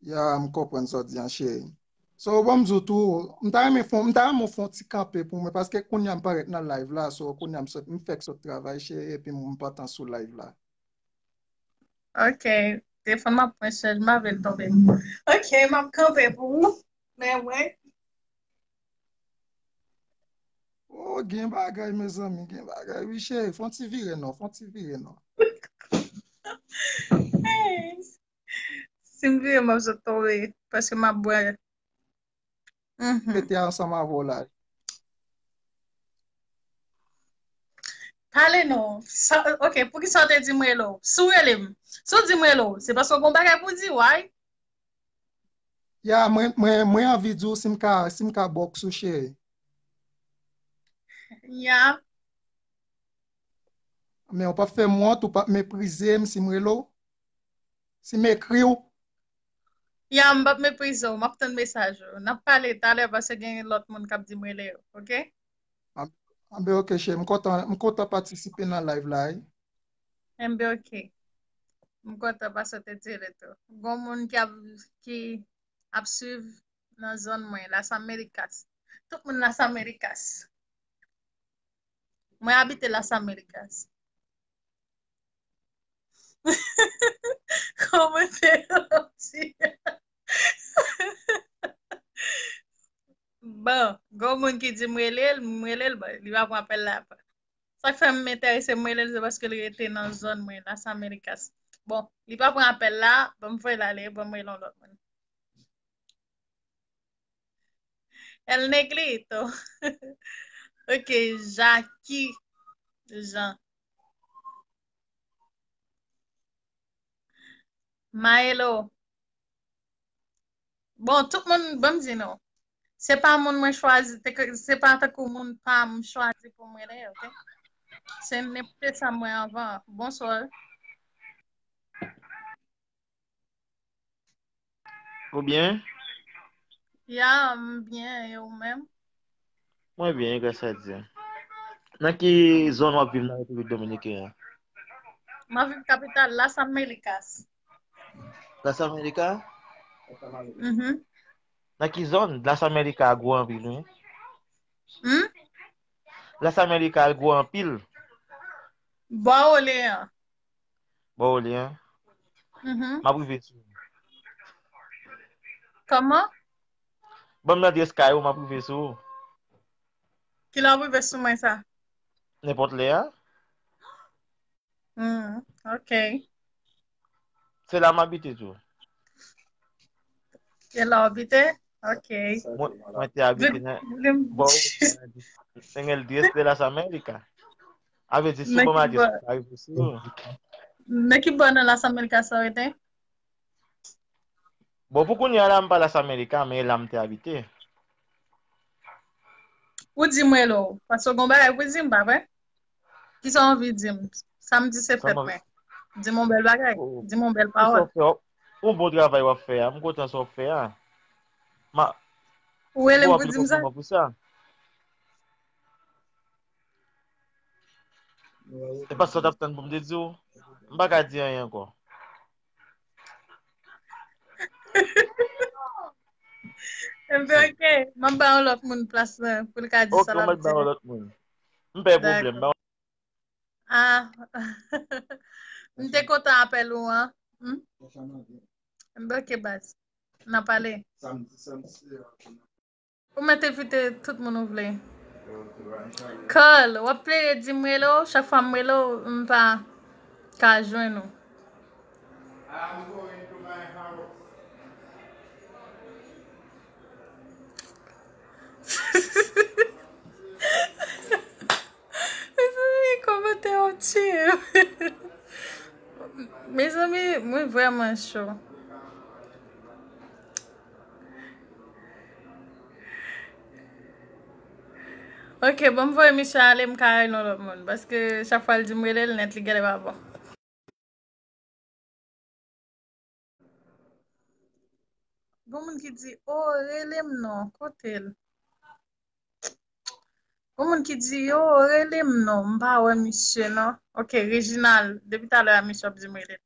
Ya, m konprann sa w di an, cheri. So, ban m di w tou, m ta renmen fè, m ta renmen w fè yon ti kanpe pou mwen, paske kounye a m parèt nan live la, so kounye a m sot, m fèk sot travay, cheri, epi m, m pantan sou live la. Ok, telefòn m ap pran chaj, m pa vle l tonbe. Ok, m ap kanpe pou ou. Men mwen. Oh, gen bagay, mezanmi, gen bagay. Wi, cheri, fè yon ti vire non, fè yon ti vire non. Hey, si m vire, m ap sot tonbe, paske m ap bwè. Mhm. Rete ansanm avè w la. Pale non. Sa, ok, poukisa w te di m rele w? Si w rele m, si w di m rele w, se paske w gen yon bagay pou w di, wi. Ya, mwen, mwen, mwen anvi di w si m ka, si m ka bòks ou, cheri. Ya. Men w p ap fè m wont, ou p ap meprize m si m rele w? Si m ekri w? Ya, m p ap meprize w, m ap tann mesaj ou. N ap pale talè paske gen lòt moun k ap di m rele yo, ok? Anben, ok, cheri, m kontan, m kontan patisipe nan live la, wi. Enben, ok. M kontan paske w te di rele tou. Gon moun ki ap, ki ap swiv nan zòn mwen, Las Americas. Tout moun Las Americas. Mwen abite Las Americas. Kòmantè yo di. Bon, gon moun ki di m rele l, m rele l, bon, li pa pran apèl la. Sa k fè m enterese m rele l, se paske l rete nan zòn mwen, Las Americas. Bon, li pa pran apèl la, ban m voye l ale, ban m rele yon lòt moun. El Negrito. Ok, Jackie Jean. Maelo. Bon, tout moun, ban m di nou. Se pa moun mwen chwazi, te ke, se pa tankou moun pa m chwazi pou mwen rele, ok? Se nenpòt sa mwen anvan. Bonswa. Ou byen? Ya, m byen, e ou menm? Mwen byen, gras a Dye. Nan ki zòn w ap viv nan Repiblik Dominikèn an? M ap viv kapital, Las Americas. Las Americas? Mhm. Nan ki zòn? Las Americas gwo anpil, wi. Hmm? Las Americas gwo anpil. Bò Oleyan. Bò Oleyan? Mhm. M ap rive sou ou. Kòman? Ban m adrès kay ou, m ap rive sou ou. Kilè w ap rive sou mwen sa? Nenpòt lè a. Hmm, ok. Se la m abite tou. Se la w abite? Ok. Mwen, mwen te abite nan bò en el diez de las Américas. A vle di, sou bò Madyes, sa rive sou ou. Nan ki bò nan Las Américas sa w rete? Bon, pou kounye a la, m pa Las Américas, men e la m te abite. Ou di m rele w, paske w gon bagay pou di m, pa vre? Kisa w anvi di m? Samdi se fèt mwen. Di m yon bèl bagay. Di m yon bèl pawòl. Yon bon travay w ap fè a. M kontan sa w ap fè a. Ma, ou rele m pou di m sa? Pou sa. E pa sa w t ap tann pou m te di w? M pa ka di anyen ankò. Ebyen, ok. M ap ba yon lòt moun plas la pou l ka di sa l ap di. Ok, m ap ba yon lòt moun. M pa gen pwoblèm. Dakò. Ah. M te kontan apèl ou an. Hmm? Ebyen, ok, baz. N a pale. Ou mèt envite tout moun ou vle. Carl, w ap plede di m rele w, chak fwa m rele w, m pa ka jwenn ou. Mezanmi, kòmantè yo tiye m. Mezanmi, mwen vrèman cho. Ok, bon, m voye misye ale, m ka rele yon lòt moun. Paske chak fwa l di m rele l nèt, li genlè pa bon. Gon moun ki di, "Oh, rele m non, kote l?" Gon moun ki di, "Yo, rele m non, m pa wè misye non." Ok, Reginald, depi talè a misye ap di m rele l.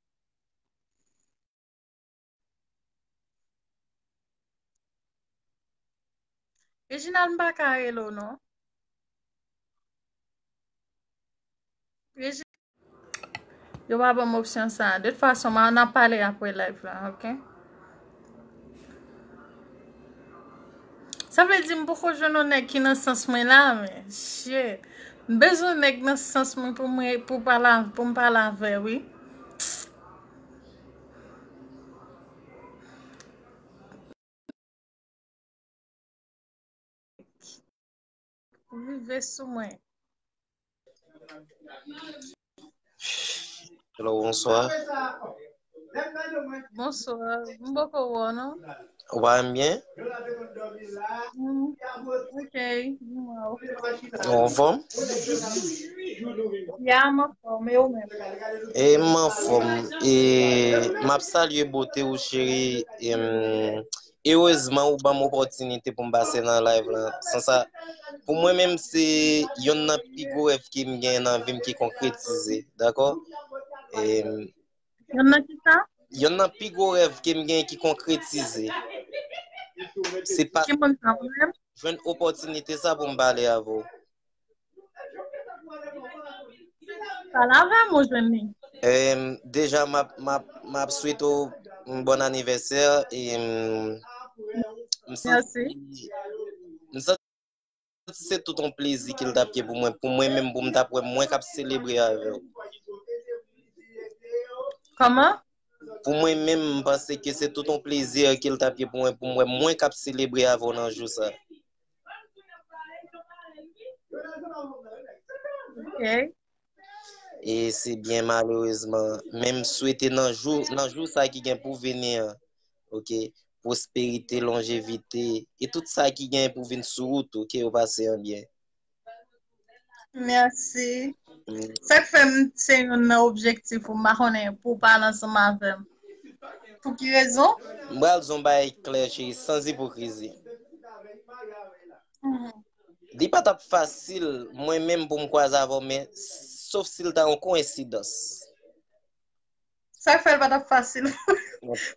Reginald, m pa ka rele w non. Yo pa ban m opsyon sa. De tout fason, m a, n a pale apre live la, ok? Sa vle di m poko jwenn yon nèg ki nan sans mwen la, men, shit. M bezwen nèg nan sans mwen pou mwen, pou pale, pou m pale avè, wi. Rive sou mwen. Hello, bonsoir. Bonsoir. M poko wè w non. Ou pa wè m byen? Mm, ok. Ou anfòm? Ya, m anfòm. E ou menm? E m anfòm. E m ap salye bote ou, cheri. Em, Erezman, ou ban m opòtinite pou m pase nan live lan. San sa, pou mwen menm, se yonn nan pi gwo rèv ke m genyen nan vi m ki konkretize, dakò? E, yonn nan ki sa? Yonn nan pi gwo rèv ke m genyen ki konkretize. Se pa... Ki moun sa, ou menm? Jwenn opòtinite sa pou m pale avè w. Pale avè m ou jwenn li. Em, deja, m ap, m ap, m ap swete w yon bon anivèsè. E, em, m santi, m santi se tout yon plezi ke l t ap ye pou mwen, pou mwen menm, pou m t ap wè mwen k ap selebre avè w. Kòman? Pou mwen menm, m panse ke se tout yon plezi ke l t ap ye pou mwen, pou m wè mwen k ap selebre avè w nan jou sa. Ok. E se byen malerezman, men m swete nan jou, nan jou sa ki gen pou vini an, ok, pwosperite, lonjevite, e tout sa ki gen pou vin sou wout ou, ke yo pase an byen. Mèsi. Mm. Sa k fè m se youn nan objektif ou, m pa konnen pou w pale ansanm avè m. Pou ki rezon? M pral di w yon bagay klè, cheri, sans ipokrizi. Mhm. Li pa t ap fasil, mwen menm, pou m kwaze avè w, men sof si l ta yon koyensidans. Sa k fè l pa t ap fasil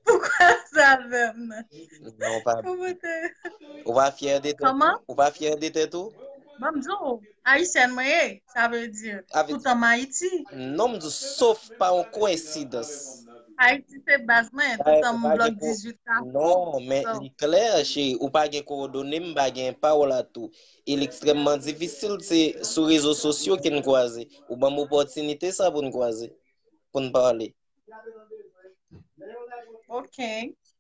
pou kwaze avè m nan. Non, pa... Ou pa fyè de tèt ou? Kòman? Ou pa fyè de tèt ou? Ban m di w, ayisyèn mwen ye, sa vle di, toutan m Ayiti. Non, m di w, sof pa yon koyensidans. Ayiti se baz mwen, toutan m blòk dizuit la tou. Non, men li klè, cheri, ou pa gen kowòdone m, m pa gen pa w la tou. E l ekstrèmman difisil, se sou rezo sosyo ke n kwaze. Ou ban m opòtinite sa pou n kwaze. pou n pale. Ok.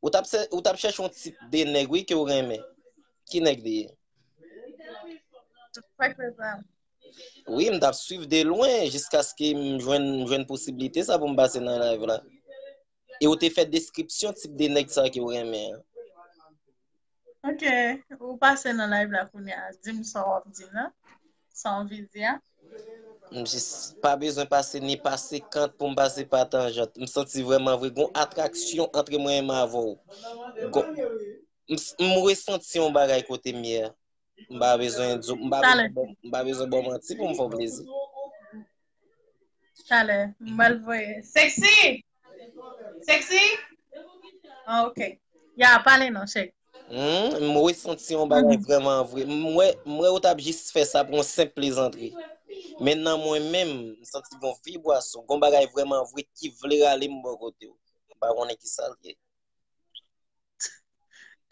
Ou t ap, ou t ap chèche yon tip de nèg, wi, ke w renmen. Ki nèg li ye? Wi, m t ap swiv de lwen jiskaske m jwenn, m jwenn posiblite sa pou m pase nan live la. E ou te fè deskripsyon tip de nèg sa ke w renmen an. Ok, ou pase nan live la kounye a. Di m sa w ap di m nan. Sa w anvi di a. M jis pa bezwen pase ni pa senkant pou m pase pa tanjant. M santi vrèman vre gon atraksyon antre mwen menm avè w. M resanti yon bagay kote m ye a. M pa bezwen di w, m pa bezwen ba w manti pou m fè w plezi. Talè, m pral voye. Sexy! Sexy? Ah, ok. Ya, pale non, cheri. Hmm, m resanti yon bagay vrèman vre. M wè, m wè ou t ap jis fè sa pou yon senp plezantri. Men nan mwen menm, m santi gon vibrasyon, gon bagay vrèman vre ki vle rale m bò kote w. M pa konnen ki sa l ye.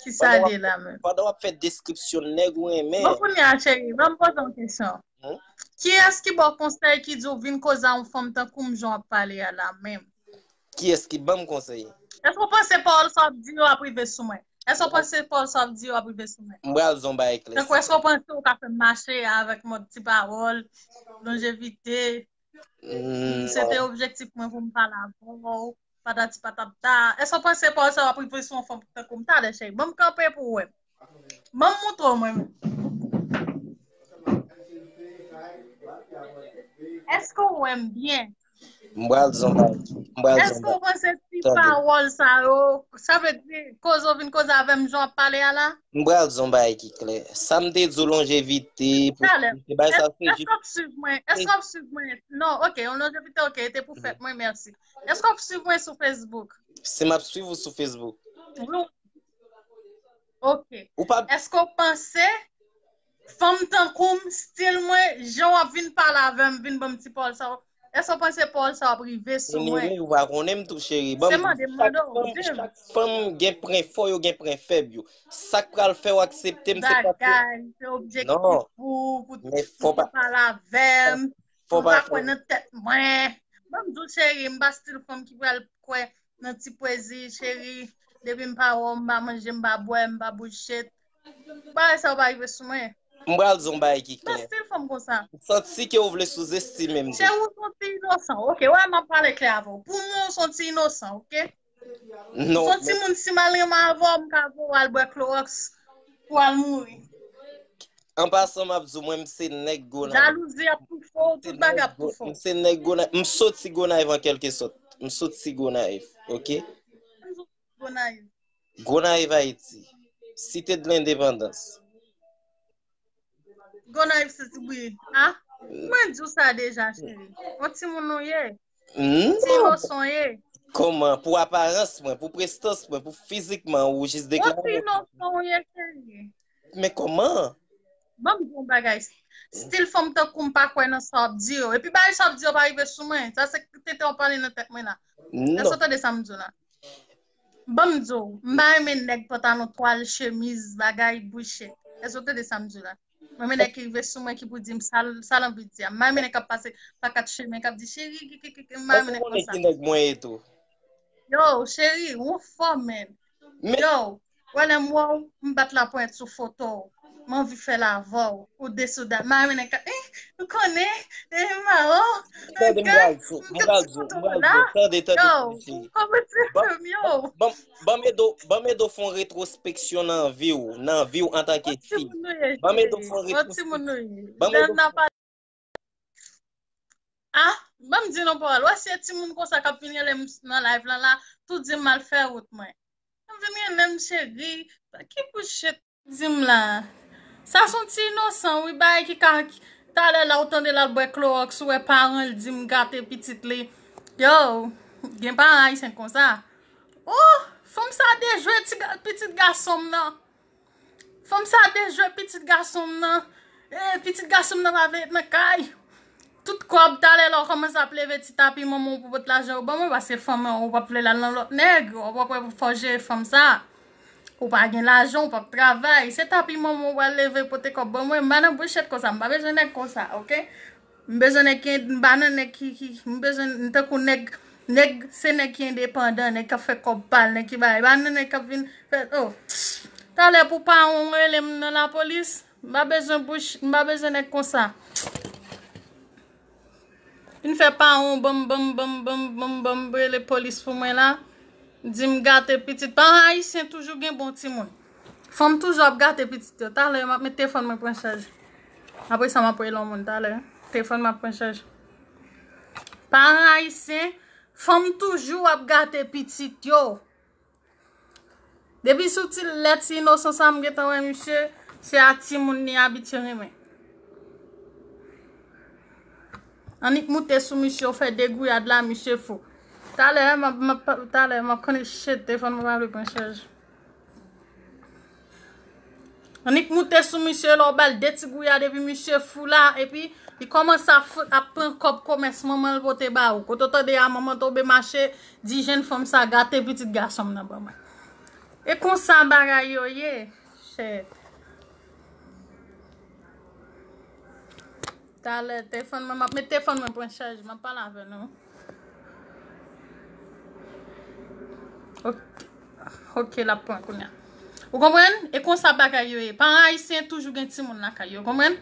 Ki sa l ye la menm? Pandan w ap fè deskripsyon nèg ou renmen. Bon, kounye a, cheri, ban m poze yon kesyon. Kiyès ki ba w konsèy ki di w vin koze a yon fanm tankou m jan w ap pale a la menm? Kiyès ki ban m konsèy? Èske w panse pawòl sa w ap di yo ap rive sou mwen? Èske w panse pawòl sa w ap di yo ap rive sou mwen? M pral di w yon bagay klè. Tankou èske w panse w ka fè m mache avèk mòd ti pawòl, lonjevite? Se te objektif mwen pou m pale avè w. Patati patata. Èske w panse pawòl sa yo ap rive sou yon fanm tankou m? Talè, cheri. Ban m kanpe pou w wè m. Ban m montre w mwen menm. Èske w wè m byen? M pral di w yon bagay. M pral di w yon bagay. Èske w panse ti pawòl sa yo, sa vle di, koze w vin koze avè m jan w ap pale a la? M pral di w yon bagay ki klè. Sa m te di w lonjevite, posiblite, bagay sa yo se jis. Èske w ap swiv mwen? Èske w ap swiv mwen? Non, ok, yon lonjevite, ok, te pou fèt mwen, mèsi. Èske w ap swiv mwen sou Facebook? Si m ap swiv ou sou Facebook. Wi. Ok. Èske w panse fanm tankou m, stil mwen, jan w ap vin pale avè m, vin ban m ti pawòl sa yo? Èske w panse pawòl sa yo ap rive sou mwen? Anyway, ou pa konnen m tou, cheri. Se mande m mande w. Chak fanm gen pwen fò yo, gen pwen fèb yo. Sa k pral fè w aksepte m, se paske... Bagay, se objektif ou, pou, pou, pou pale avè m. Ou pa kwè nan tèt mwen. Ban m di w, cheri, m pa stil fanm ki pral kwè nan ti pwezi, cheri. Depi m pa wè w, m pa manje, m pa bwè, m pa bouchet. Bagay sa yo pa rive sou mwen. M pral di w yon bagay ki klè. M pa stil fanm konsa. M santi ke w vle souzestime m tou. Cheri, ou se yon ti inosan. Ok, wè, m ap pale klè avè w. Pou mwen, ou se yon ti inosan, ok? Non. Ou se yon timoun, si m al renmen avè w, m ka voye w al bwè klowòks pou w al mouri. An pasan, m ap di w, mwen, m se nèg Gonayiv. Jalouzi ap toufe w, tout bagay ap toufe w. M se nèg Gonayiv. M soti Gonayiv an kèlkesòt. M soti Gonayiv, ok? Gonayiv. Gonayiv, Ayiti. Site de Lendepandans. Gonayiv se ti bri. A? Mwen di w sa deja, cheri. Yon timoun ou ye. Ti inosan w ye. Kòman? Pou aparans mwen, pou prestans mwen, pou fizik mwen, ou jis deklare. Yon ti inosan w ye, cheri. Men kòman? Ban m di w yon bagay. Stil fanm tankou m pa kwè nan sa w ap di yo. Epi bagay sa w ap di yo pa rive sou mwen. Sa se tenten w ap pale nan tèt mwen la. Èske w tande sa m di w la? Ban m di w, m pa renmen nèg pantalon twal, chemiz, bagay, bouchet. Èske w tande sa m di w la? M renmen nèg ki rive sou mwen, ki pou di m sa l, sa l anvi di a. M pa renmen nèg k ap pase pa kat chemen, k ap di, cheri, ki, ki, ki, ki, m pa renmen nèg konsa. Èske w konnen ki nèg mwen ye tou? Yo, cheri, ou fò, menn. Yo, wè lè m wè w, m bat laponyèt sou foto w. M anvi fè l avè w, ou desouda. M pa renmen nèg k ap, eh, ou konnen, eh, m pa wè w. Tande, m pral di w, m pral di w, m pral di w, tande, tande, tande, cheri. Ban m ede w, ban m ede w fè yon retwospeksyon nan vi w, nan vi w antanke fi. Ban m ede w fè yon retwospeksyon. Ban m ede w fè. Ah, ban m di nou pawòl. Wè si e timoun konsa k ap vin rele m nan live lan la, tou di m al fè wout mwen. Yo vin rele m cheri. Ki bouchet di m la? Sa se yon ti inosan, wi, bagay ki ka, talè la ou tande l al bwè klowòks, ou wè paran l di m gate pitit li. Yo, gen paran ayisyen konsa. Oh, fanm sa dejwe ti ga-, pitit gason m nan. Fanm sa dejwe pitit gason m nan. Eh, pitit gason m nan pa vle ret nan kay. Tout kòb, talè la ou kòmanse ap leve ti tapi manman w pou pot lajan yo ban mwen, paske fanm an, ou p ap vle l al nan lòt nèg, ou p ap wè pou fò jere fanm sa. Ou pa gen lajan, ou p ap travay. Se tapi manman w pral leve pote kòb ban mwen. M pa nan bouchèt konsa, m pa bezwen nèg konsa, oke? M bezwen nèg ki, m pa nan nèg ki, ki, m bezwen, m tankou nèg, Nèg, se nèg ki endepandan, nèg k ap fè kòb pa l, nèg ki bay. E pa nan nèg k ap vin fè, oh. Talè pou pawon rele m nan lapolis. M pa bezwen bouch, m pa bezwen nèg konsa. Vin fè pawon banm, banm, banm, banm, banm, banm, rele polis pou mwen la. Di m gate pitit. Paran ayisyen toujou gen bon timoun. Fanm toujou ap gate pitit yo. Talè, m ap met telefòn mwen pran chaj. Apre sa, m ap rele yon moun talè. Telefòn m ap pran chaj. Paran ayisyen, fanm toujou ap gate pitit yo. Depi sou ti lè ti inosan sa m gentan wè misye, se a timoun li abitye renmen. Annik moute sou misye, ou fè de gouyad la, misye fou. Talè, m ap, m ap, talè, m ap konnen shit, telefòn mwen pa vle pran chaj. Annik moute sou misye, lè w ba l de ti gouyad, epi misye fou la, epi li kòmanse ap fout, ap pran kòb komès manman l pote ba ou. Kote w tande a, manman tonbe mache, di jèn fanm sa gate pitit gason m nan ban mwen. E konsa bagay yo ye, shit. Talè, telefòn mwen, m ap met telefòn mwen pran chaj, m ap pale avè nou. Ok, ok, l ap pran kounye a. Ou konprann? E konsa bagay yo ye. Paran ayisyen toujou gen timoun lakay yo, konprann?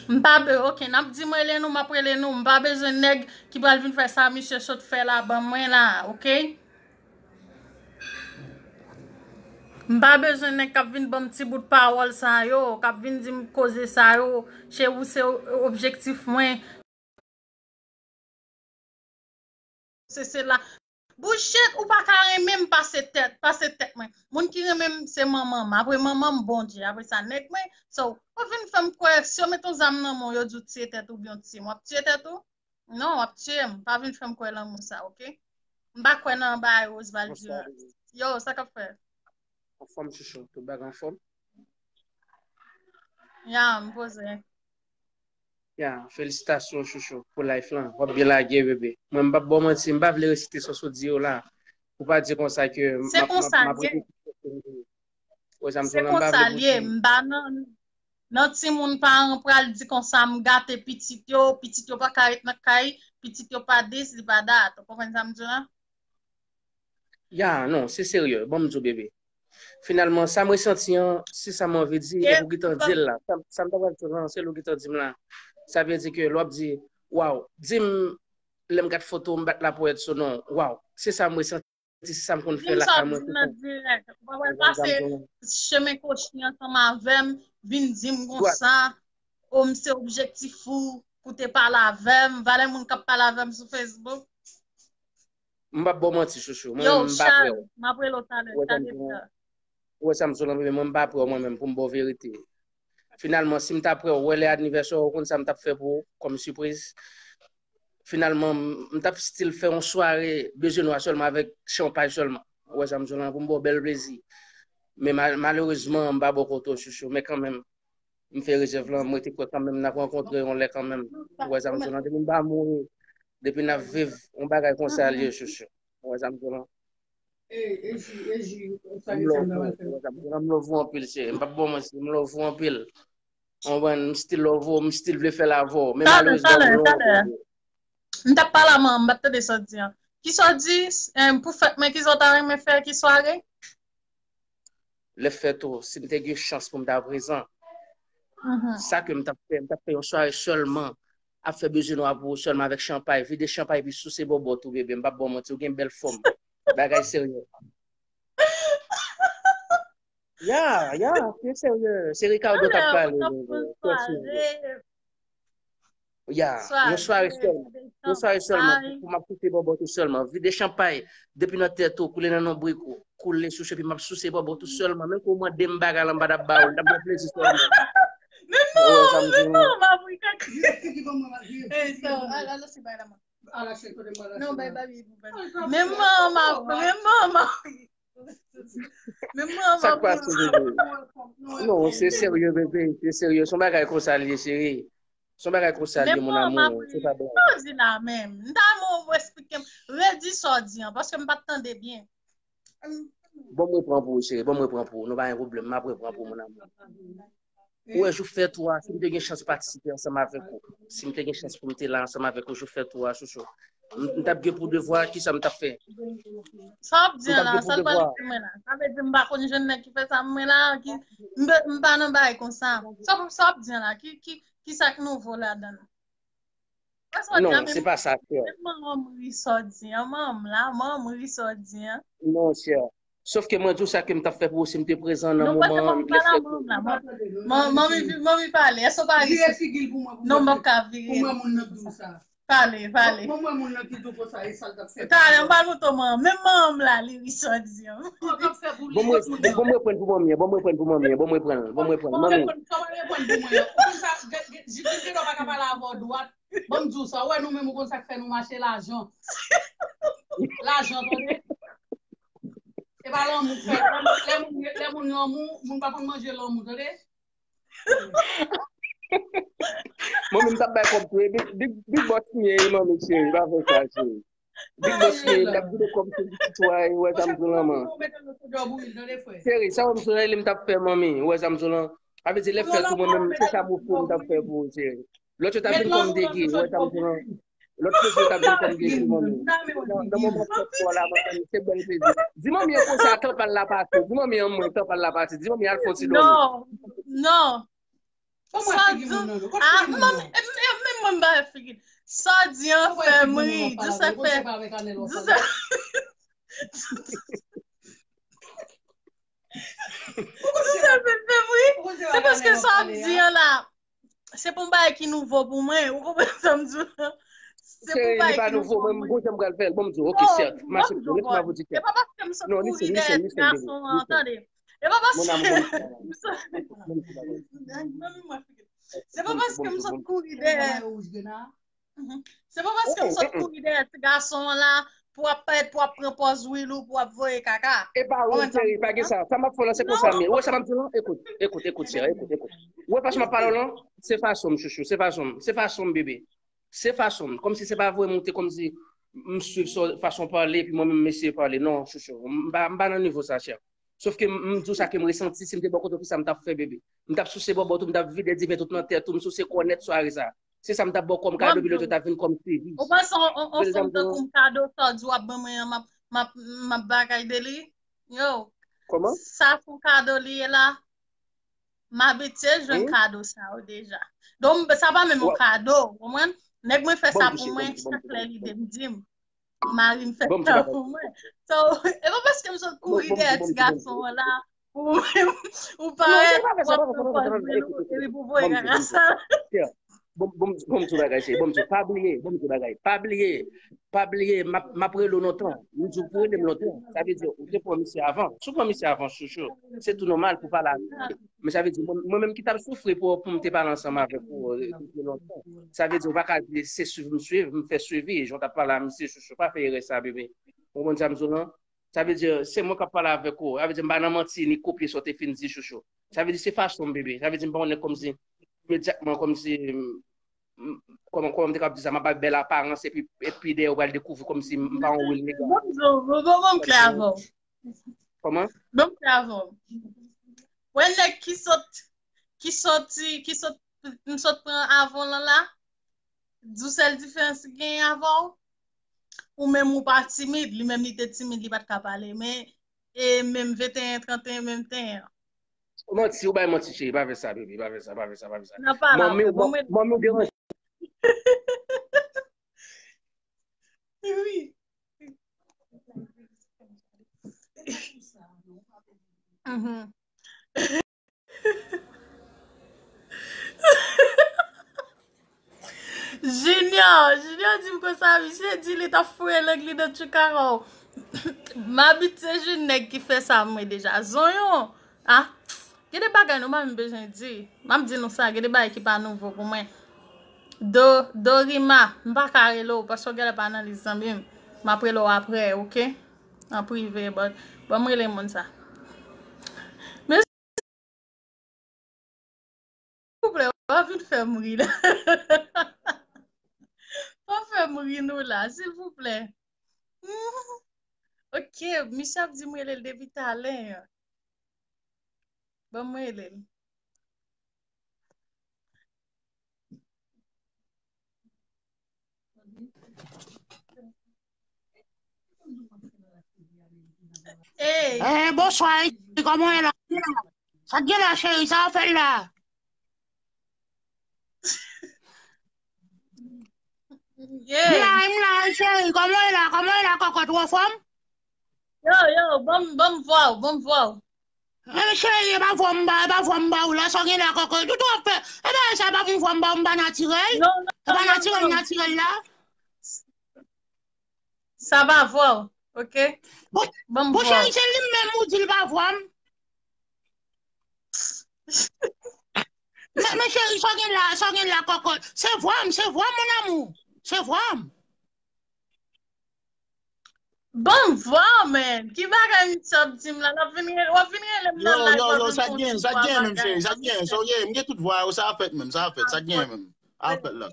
M pa be-, ok, n ap di m rele nou, m ap rele nou. M pa bezwen nèg ki pral vin fè sa misye sot fè la ban mwen la, ok? M pa bezwen nèg k ap vin ban m ti bout pawòl sa yo, k ap vin di m koze sa yo, se ou se o-, objektif mwen. Se, se la. Bullshit, ou pa ka renmen m pase tèt, pase tèt mwen. Moun ki renmen m, se manman m. Apre manman m, Bondye. Apre sa, nèg mwen. So, ou vin fè m kwè, si yo met yon zam nan men w, yo di w tiye tèt ou byen w tiye m. W ap tiye tèt ou? Non, w ap tiye m. Pa vin fè m kwè lanmou sa, ok? M pa kwè nan bagay Roseval Durant. Yo, sa k ap fèt? Anfòm, chouchou. Tout bagay anfòm? Ya, m poze. Ya, felisitasyon, chouchou, pou life lan. W ap byen lage, bebe. Mwen, m p ap ba w manti, m pa vle resite sa w sot di yo la. Pou pa di konsa ke m ap, m ap, m ap repete. Se konsa l ye, m pa nan, nan timoun paran pral di konsa m gate pitit yo, pitit yo pa ka ret nan kay, pitit yo pa dis, li pa dat. Ou konprann sa m di w la? Ya, non, se serye, ban m di w, bebe. Finalman, sa m resanti an, se sa m anvi di, e ou gentan di l la. Sa, sa m ta pral di w lan, se l ou gentan di m la. Sa vle di ke lè w ap di, waw, di m, lè m gad foto, m bat lapòyèt sou non, waw, se sa m resanti. Se sa m konn fè lakay mwen. Vin sòti nan dirèk. Ou pa pral pase chemen kochi ansanm avè m, vin di m konsa, o m se objektif ou, pou te pale avè m, valè moun k ap pale avè m sou Facebook. M p ap ba w manti, chouchou. Mwen menm, m pa prè w. M ap rele w talè, talè. Ou wè sa m di w lan, bebe, mwen m pa prè w mwen menm pou m ba w verite. Finalman, si m ta prè w, ou wè lè anivèsè w, ou konn sa m t ap fè pou ou kòm sipriz. Finalman, m, m t ap still fè yon sware bezye nwa sèlman avèk chanpay sèlman. Ou wè sa m di w lan, pou m ba w bèl plezi. Men mal-, malerezman, m pa bò kote w, chouchou. Men kanmenm, m fè rezèv lan, m rete kwè kanmenm n ap rankontre yon lè kanmenm. Ou wè sa m di w lan, depi m pa mouri, depi n ap viv, yon bagay konsa l ye, chouchou. Ou wè sa m di w lan? M love ou, ou wè sa m di w lan, m love ou anpil, cheri. M p ap ba w manti, m love ou anpil. Ou konprann? M still love ou, m still vle fè l avè w. Men malerezman, m love ou. M t ap pale a manman m, m pa t tande sa w di an. Kisa w di, em, pou fèt mwen, kisa w ta renmen fè, ki sware? Lè fèt ou, si m te gen chans pou m ta prezan, sa ke m t ap fè, m t ap fè yon sware sèlman, ap fè bezye nwa pou ou sèlman avèk chanpay, vide chanpay epi souse bòbòt ou, bebe, m p ap ba w manti, ou gen bèl fòm. Bagay serye. Ya, ya, se serye. Se Ricardo k ap pale, bebe. Ya, yon sware sèlman. Yon sware sèlman pou, pou m ap souse bòbòt ou sèlman. Vide chanpay depi nan tèt ou, koule nan nonbrik ou, koule sou cheve, m ap souse bòbòt ou sèlman. Menm ke w mande m bagay lan, m pa t ap ba ou l, m t ap gen plezi sèlman. Men non, men non, m ap ri kaka. Hey, so, al, al osi bay la man. Non, bay baby pou bay. Men manman, men manman. Men manman. Sa k pase, bebe? Non, se serye, bebe, se serye. Se yon bagay konsa l ye, cheri. Se yon bagay konsa l ye, mon amour. Se pa blag. Sa w di la menm? M ta renmen w esplike m. Redi sa w di an, paske m pa t tande byen. Bon, m repran pou ou, cheri. Bon, m repran pou ou. Nou pa gen pwoblèm. M ap repran pou ou, mon amour. Ou wè, jou fèt ou a, si m te gen chans patisipe ansanm avèk ou, si m te gen chans pou m te la ansanm avèk ou, jou fèt ou a, chouchou, M m t ap gen pou devwa, kisa m t ap fè? Sa w ap di an la, sa l pral di mwen la. Sa vle di m pa konn jwenn nèg ki fè sa mwen la, ki m pa nan bagay konsa. Sa w sa w ap di an la, ki ki ki sa k nouvo ladan l? Non, se pa sa, chè. Manman m ri sa w di an, manman m la, manman m ri sa w di an. Non, chè. Sof ke mwen di w sa ke m t ap fè pou ou si m te prezan nan moman an, lè frè tou. Manmi pale, èske w pa ri? Non, m p ap ka vire. Pale, pale. Bon, mwen moun nan ki tou konsa, e sa l t ap fè. Talè, m pral montre w manman. Menm manman m la, li ri sa w di an. Bon, mwen, bon, mwen pran pou manmi an. Bon, mwen pran pou manmi an. Bon, mwen pran l. Bon, mwen pran l. Manmi. Kòman reponn pou mwen an? Ou konn sa, Jidil Pedro pa ka pale avè w dwat. Ban m di w sa, ou wè nou menm, ou konn sa k fè nou mache lajan. Lajan, tande? Se pa lanmou k fè. Lè moun, lè moun lanmou, moun pa konn manje lanmou, tande? Mwen menm t ap bay kòb tou. Big, big, big boss m ye, manmi cheri, pa fè sa, cheri. Big boss m ye, m t ap vide kòb sou pitit ou a, ou wè sa m di w lan man. Cheri, sa w m sou lè m t ap fè, manmi, ou wè sa m di w lan. Sa vle di lè fè tou mwen menm, se sa m ofri w m t ap fè pou ou, cheri. Lòt yo t ap vin kòm degi, ou wè sa m di w lan. Lòt kote yo t ap vin kòm degi manmi. Nan moman fèt pou la manmi, se bèl plezi. Di manmi an konsa, tan pa l la pase. Di manmi an mwen, tan pa l la pase. Di manmi al fè yon ti dòmi. Non, non. Sa di, ah, manmi, menm mwen m pa figi. Sa di an fè m ri. Di sa fè. Di sa. Di sa fè m ri. Se paske sa di an la. Se pou yon bagay ki nouvo pou mwen. Ou konprann sa m di w lan? Se pou yon bagay ki nouvo pou mwen. Bon, jan m pral fè l, bon, m di w, ok, sèt, mache pou lèt ma vodika. E pa paske m sot kouri dèyè ti gason an, tande. E pa paske m sot. Se pa paske m sot kouri dèyè. Se pa paske m sot kouri dèyè ti gason an la pou ap parèt, pou ap pran pòz Wilou, pou ap voye kaka. E pa ou, cheri, pa gen sa. Sa m ap fè w lan, se konsa m ye. Ou wè sa m ap di w lan? Ekout, ekout, ekout, cheri, ekout, ekout. Ou wè fason m ap pale w lan? Se fason m, chouchou, se fason m, se fason m, bebe. Se fason m. Kòmsi se pa vre m ou te kòmsi m swiv sa fason w pale, epi mwen menm m eseye pale. Non, chouchou. M pa, m pa nan nivo sa, chè. Sof ke m, m di w sa ke m resanti, si m te bò kote w, kisa m t ap fè, bebe? M t ap souse bòbòt ou, m t ap vide diven tout nan tèt ou, m souse kò nèt sware sa. Se sa m t ap ba w kòm kado, epi lòt yo t ap vin kòm sezi. Ou panse yon fanm tankou m kado sa w di w ap ban mwen an, m ap, m ap, m ap bagay de li? Yo. Kòman? Sa se yon kado li ye la. M abitye jwenn kado sa yo deja. Donk, sa pa menm yon kado, ou konprann? Nèg mwen fè sa pou mwen, chak lè li de m di m. Mari m fè sa pou mwen. So, e pa paske m sot kouri dèyè ti gason an la, pou ou menm, ou parèt, w ap pran pòz Wilou, epi pou voye kaka sa. Bon, bon, bon, ti bagay, cheri. Bon, ti, pa bliye, bon, ti bagay. Pa bliye, pa bliye, m ap, m ap rele w lontan. M di w pou rele m lontan. Sa vle di, ou te pran misye avan. Si w pran misye avan, chouchou, se tou nòmal pou pale avè l. Men sa vle di, mwen, mwen menm ki t ap soufri pou, pou m te pale ansanm avèk ou, e, depi lontan. Sa vle di, ou pa ka di, se swiv m swiv, m fè swivi, jan w t ap pale a misye, chouchou, pa fè erè sa, bebe. Ou konprann sa m di w lan? Sa vle di, se mwen k ap pale avèk ou. Sa vle di, m pa nan manti, ni kopye sa w te fin di, chouchou. Sa vle di, se fason m, bebe. Sa vle di, m pa yon nèg kòmsi, imedyatman, kòmsi, m, m, kòman, kòman m te kab di sa, m ap bay bèl aparans, epi, epi dèyè ou pral dekouvri kòmsi m pa yon real nèg. Bon, bon, bon, bon, m klè avè w. Kòman? Bon, m klè avè w. Wè nèg ki sot, ki soti, ki sot, m sot pran avan lan la, di w sèl diferans ki genyen avè w, ou menm ou pa timid, li menm li te timid, li pa t ka pale, men, e menm venteyen, tranteyen, menm ten an. Ou manti, ou bay manti, cheri, pa fè sa, bebe, pa fè sa, pa fè sa, pa fè sa. Nan pale avè w, bon, mwen. Manmi w deranje. Wi. Mhm. Junior, Junior di m konsa, misye di li t ap foure lang li nan tchoukaro. M abitye jwenn nèg ki fè sa mwen deja. Zonyon, ah, gen de bagay nou pa menm bezwen di. M ap di nou sa, gen de bagay ki pa nouvo pou mwen. Do, Dorima, m pa ka rele w, paske w genlè pa nan lis zanmi m. M ap rele w aprè, oke? An prive, but, ban m rele moun sa. Men silvouplè, w ap vin fè m ri la. Pa fè m ri non la, silvouplè. Ok, misye ap di m rele l depi talè. Ban m rele l. Eh, bonswa, kòman w ye la? Sa k gen la, cheri? Sa w fè la? M la, m la, cheri, kòman w ye la? Kòman w ye la, kòkòt, ou anfòm? Yo, yo, ban m, ban m vwa w, ban m vwa w. Eh, cheri, e pa vwa m ba, e pa vwa m ba ou la, sa w gen la, kòkòt, ou twò fè. E pa sa, e pa pou m vwa m ba ou, m pa natirèl. Non, non, non, non, non. E pa natirèl, natirèl la. Sa pa vwa w, ok? Bon, bon, cheri, se li menm ou di l pa vwa m. Men, men cheri, sa w gen la, sa w gen la, kòkòt. Se vwa m, se vwa m, mon amour. Se vwa m. Bon, vwa w, man. Ki bagay misye ap di m la? L ap vin rele, w ap vin rele m nan live, w ap vin fè yon ti vwa bagay. Sa k gen, sa k gen menm, cheri? Sa k gen? Sa w ye? M gen tout vwa yo, sa ap fèt menm, sa ap fèt. Sa k gen menm? Ap fèt la.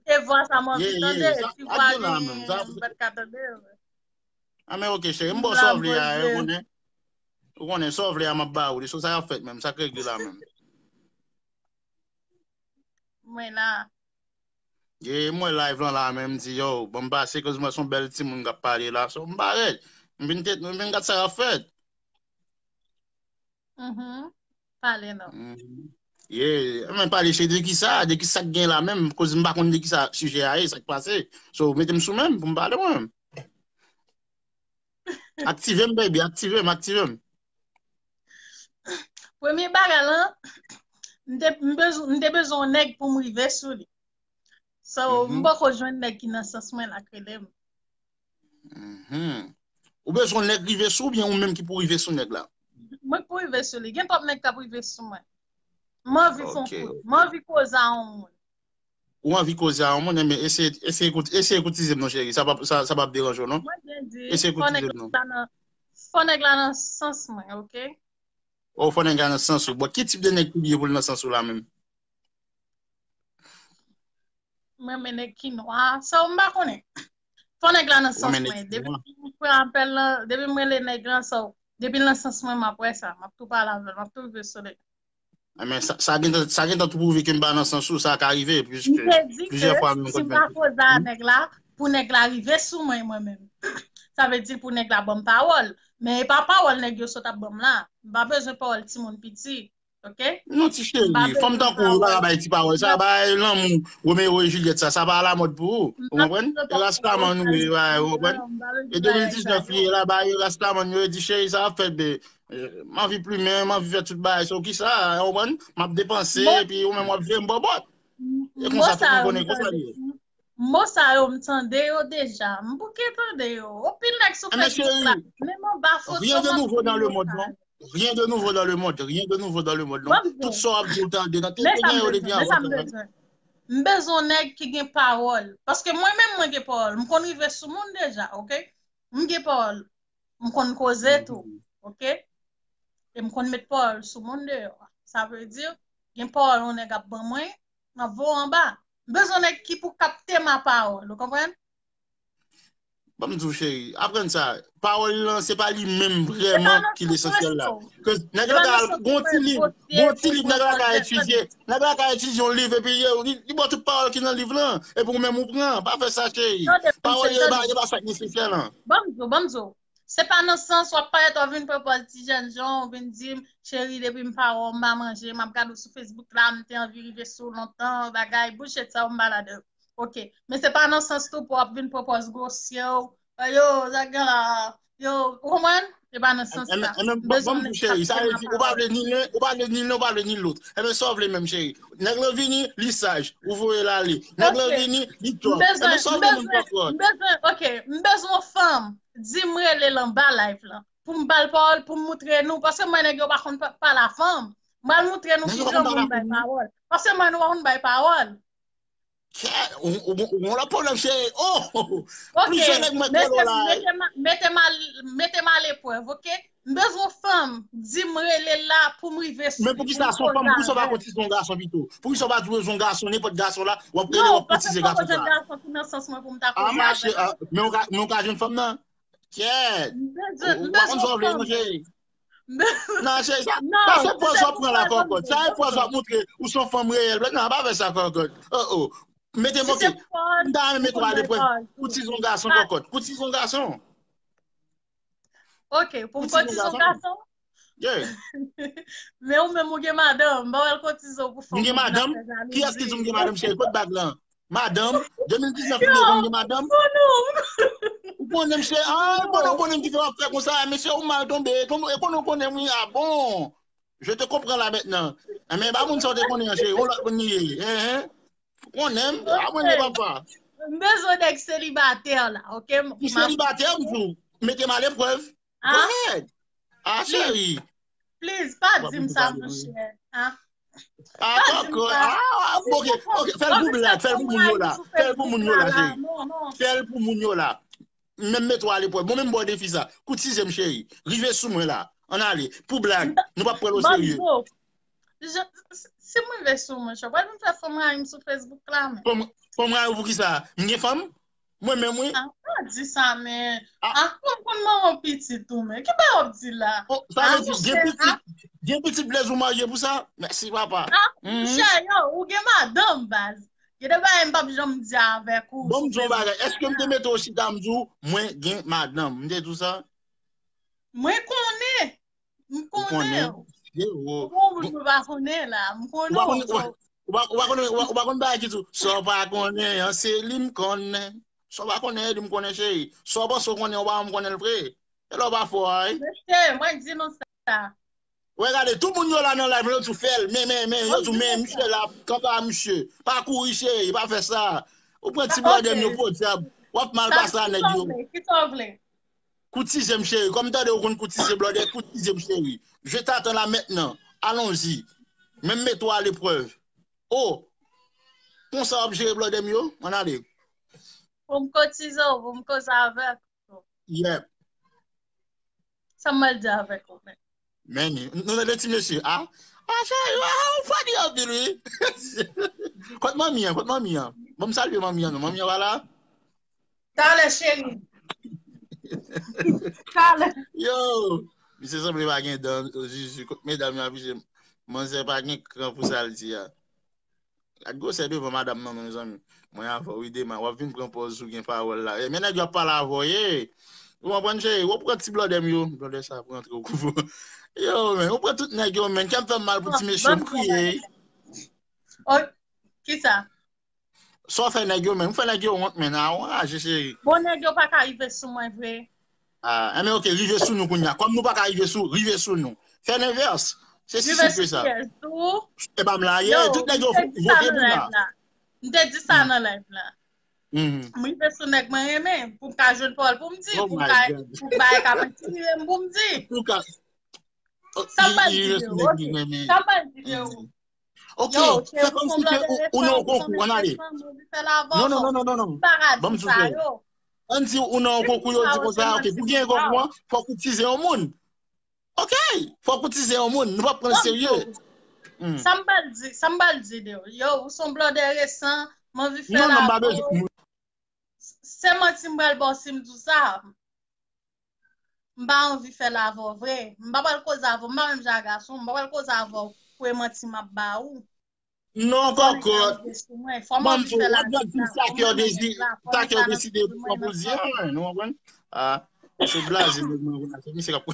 Se vwa sa m anvi tande, ti vwa genyen, m pa t ka tande. A, men ok, cheri, m ba w sa w vle a, ou konnen. Ou konnen, sa w vle a, m ap ba ou li, so sa y ap fèt menm, sa k regle la menm. Mwen la. Ye, m wè live lan la, men m di, yo, ban m pase, koz m wè se yon bèl timoun k ap pale la, so m parèt. M vin tèt, m vin gad sa y ap fèt. Mhm. Pale non. Mhm. Yeah. Men pale cheri de kisa, de kisa k gen la menm, koz m pa konn de kisa sijè a ye, sa k pase. So, mete m sou menm pou m pale mwen. Aktive m, baby, aktive m, aktive m. Premye bagay lan, m te, m bezw-, m te bezwen yon nèg pou m rive sou li. So, m poko jwenn nèg ki nan sans mwen la k rele m. Mhm. Ou bezwen nèg rive sou oubyen ou menm ki pou rive sou nèg la? Mwen k pou rive sou li. Gen twòp nèg k ap rive sou mwen. M anvi fè yon kout. M anvi koze a yon moun. Ou anvi koze a yon moun, enben eseye, eseye kout-, eseye koutize m non, cheri. Sa p ap, sa, sa p ap deranje w non. Mwen byen di, eseye koutize m non. Fò nèg la nan, fò nèg la nan sans mwen, ok? O, fò nèg la nan sans ou. Bon, ki tip de nèg ki byen pou l nan sans ou la menm? Mwen renmen nèg ki nwa. Sa w m pa konnen. Fò nèg la nan sans mwen. Depi m pran apèl lan, depi m rele nèg lan, sa w, depi l nan sans mwen, m ap wè sa. M ap tou pale avè l, m ap tou rive sou li. Enben, sa, sa gentan, sa gentan tou pwouve ke m pa nan sans ou, sa ka rive, piske plizyè fwa menm m konn fè. M te di ke si m pa koze a nèg la, pou nèg la rive sou mwen, mwen menm. Sa vle di pou nèg la ban m pawòl. Men e pa pawòl nèg yo sot ap ban m la. M pa bezwen pawòl timoun piti. Ok? Non, ti cheri, fanm tankou ou pa ka bay ti pawòl sa, bay lanmou Romeo e Juliet sa, sa pa alamòd pou ou, ou konprann? E rastaman nou ye, ou konprann? E de mil diznèf li ye la, bay rastaman yo, e di cheri, sa ap fèt, be, eh, m anvi plimen, m anvi fè tout bagay, so kisa, ou konprann? M ap depanse, epi ou menm w ap veye m bòbòt. E konsa tout moun konnen konsa li ye. Mo sa yo, m tande yo deja. M bouke tande yo. Anpil nèg sou Facebook la. Menm anba foto m ap di yo sa. Rien de nouveau dans le monde, non. Rien de nouveau dans le monde, rien de nouveau dans le monde, non. Tout sa w ap di w tande nan te genyen yo depi avan sa. M bezwen nèg ki gen pawòl. Paske mwen menm, mwen gen pawòl. M konn rive sou moun deja, ok? M gen pawòl. M konn koze tou, ok? E m konn met pawòl sou moun deyò. Sa vle di, gen pawòl yon nèg ap ban mwen, m ap voye anba. M bezwen nèg ki pou kapte ma pawòl, ou konprann? Ban m di w, cheri, aprann sa. Pawòl lan, se pa li menm vrèman ki lesansyèl la. Ke nèg la ka al, gon ti liv, gon ti liv, nèg la ka etidye, nèg la ka etidye yon liv, epi li, li ba w tout pawòl ki nan liv lan, epi ou menm ou pran. Pa fè sa, cheri. Pawòl yo, e pa, e pa sa k nesesyè lan. Ban m di w, ban m di w. Se pa nan sans w ap parèt, w ap vin pran pòz ti jèn jan, w vin di m, cheri, depi m pa wè w, m pa manje, m ap gade w sou Facebook la, m te anvi rive sou w lontan, bagay, bullshit sa yo, m pa ladan yo. Ok. Men se pa nan sans tou pou w ap vin pran pòz gwosye w, yo, sa gen la, yo, ou konprann? Se pa nan sans sa. M bezwen nèg k ap fè m pawòl. Ou pa vle ni len, ou pa vle ni len, ou pa vle ni lòt. Enben, sa w vle menm, cheri? Nèg lan vini, li saj, ou voye l ale. Nèg lan vini, li twòp. Enben, sa w vle menm, twòp, twòp. M bezwen, ok, m bezwen yon fanm. Di m rele l anba live lan. Pou m ba l pawòl, pou m moutre nou, paske mwen nèg yo pa konn pa-, pale a fanm. M pral moutre nou kijan pou m bay pawòl. Paske mwen nou pa konn bay pawòl. Kè, ou, ou, ou, ou gon lòt pwoblèm, cheri. Oh! Plizyè nèg mwen kole w la. Mete m, mete m a, mete m a leprèv, ok? M bezwen fanm, di m rele l la pou m rive sou li, pou m koze avè l. Men poukisa se yon fanm, poukisa w pa konn si se yon gason pito? Poukisa w pa di w se yon gason, nenpòt gason la, w ap rele, w ap koutize gason sa? Non, paske m poko jwenn gason ki nan sans mwen pou m ta koze avè l. A, mache, a, men w ka, men w ka jwenn fanm nan? Kèt! M bezwen, m bezwen fanm. Ou pa konn sa w vle non, cheri. Non, cheri, sa, sa se pòz w ap pran la, kòkòt. Sa se pòz w ap montre ou se yon fanm reyèl. Non, pa fè sa, kòkòt. Oh, oh. Mete m, ok. M ta renmen mete w a leprèv. Koutize yon gason, kòkòt. Koutize yon gason. Ok, pou m kotize yon gason? Yeah. Men ou menm ou gen madanm, m pa wè l kotize w pou fanm. M gen madanm? Kiyès ki di m gen madanm, cheri? Kot bag lan? Madanm, de mil diznèf ou deja konn gen madanm? Ou konnen m, cheri? Ah, konnen, ou konnen m ki fè w ap fè konsa, mesye, ou mal tonbe. Konnen, konnen, konnen, wi, ah bon. Je te comprends là maintenant. Enben, ba moun sa w te konnen an, cheri. Yon lòt moun li ye. Hein, hein. Konnen m, a mwen, papa. M bezwen nèg selibatè la, ok? M selibatè, m di w. Mete m a leprèv. Ah. Go ahead. Ah, cheri. Please, pa di m sa, monchè. Ah. Ah, kòkò. Ah, ok, ok. Fè l pou blag, fè l pou moun yo la. Fè l pou moun yo la, cheri. Fè l pou moun yo la. Menm mete w a leprèv. Mwen menm ba w defi sa. Koutize m, cheri. Rive sou mwen la. Ann ale. Pou blag. Nou p ap pran l oserye. Si m rive sou mwen, chè, w pral vin fè fanm rayi m sou Facebook la, men. Fanm rayi w pou kisa? M gen fanm? Mwen menm, wi. Ah, pa di sa, men. Ah, ah, konn, konn manman pitit ou, men. Ki bagay w ap di la? Oh, sa vle di, gen pitit, gen pitit, Blaze, ou marye pou sa? Mèsi, papa. Ah, monchè, yo, ou gen madanm, baz. Gen de bagay m p ap janm di avèk ou. Bon, m di yon bagay. Èske m te mete w chita, m di w, mwen gen madanm? M te di w sa? Mwen konnen. M konnen. Ou konnen? Ou pa konnen la. M konnen. Ou pa konnen, ou pa konnen bagay ki tou. Sa w pa konnen an, se li m konnen. Sa w pa konnen, li m konnen, cheri. Sa w panse w konnen, ou pa janm konnen l vre. E lè w pa fò a, wi. Mesye, mwen di nou sa. Wè, gade, tout moun yo la nan live, yo tou fè l. Men, men, men, yo tou, men, misye la, kanpe a misye. Pa kouri, cheri, pa fè sa. Ou pran ti blòdè m yo podyab. W ap mal pase a nèg yo. Ki sa w vle? Koutize m, cheri. Kòm tande ou konn koutize blòdè, koutize m, cheri. Je t'attends là maintenant. Allons-y. Menm mete w a leprèv. Oh! Konsa w ap jere blòdè m yo? Ann ale. Pou m kotize w, pou m koze avèk ou. Yep. Sa m pral di avèk ou, men. Men, nou tande ti mesye, a? A, cheri, a, ou funny anpil, wi. Kot manmi an, kot manmi an? Bon, m salye manmi an, non. Manmi an pa la? Talè, cheri. Talè. Yo, misye sanble pa gen dan, Jezi. Kot medam yo afiche? Manzè pa gen kran pou sa l di a. Gad gwosè devan madanm nan, non, mezanmi. Mwen avè w, wi, Dema. W ap vin pran pòz ou gen pawòl la. E, men nèg yo ap pale avè w, ye. Ou konprann, cheri? Ou pran ti blòdè m yo. Blòdè sa pou rantre w kouvo. Yo, men, ou pran tout nèg yo, men. Kè m fè m mal pou ti mesye, m kriye. Oh, kisa? Sa w fè nèg yo menm? Ou fè nèg yo wont, men. A, w anraje, cheri. Bon, nèg yo pa ka rive sou mwen vre. A, enben, ok, rive sou nou kounye a. Kòm nou pa ka rive sou, rive sou nou. Fè lenvès. Se si senp ke sa. E pa m la ye, tout nèg yo vote pou la. M te di sa nan live la. M rive sou nèg mwen renmen, pou m ka jwenn pawòl pou m di, pou m ka, pou bagay ka enspire m pou m di. Sa m pral di de ou, ok. Sa m pral di de ou. Ok, fè kòmsi ke ou nan yon konkou, ann ale. Non, non, non, non, non, non. Ban m soufle. Ann di ou nan yon konkou, yo di konsa, ok, pou genyen konkou an, fòk ou tize yon moun. Ok, fòk ou tize yon moun, nou p ap pran l serye. Sa m pral di, sa m pral di de ou. Yo, ou se yon blòdè resan, m anvi fè la. Se manti m pral ba w si m di w sa. M pa anvi fè l avè w vre. M pa pral koze avè w. M pa menm jan ak gason. M pa pral koze avè w pou e manti m ap ba ou. Non, kòkòt. Ban m di w, w ap gad fim sa kè w dezi-, sa kè w deside pran pou l di, a, nou konprann? A, se blaze nèg mwen konn ase misye k ap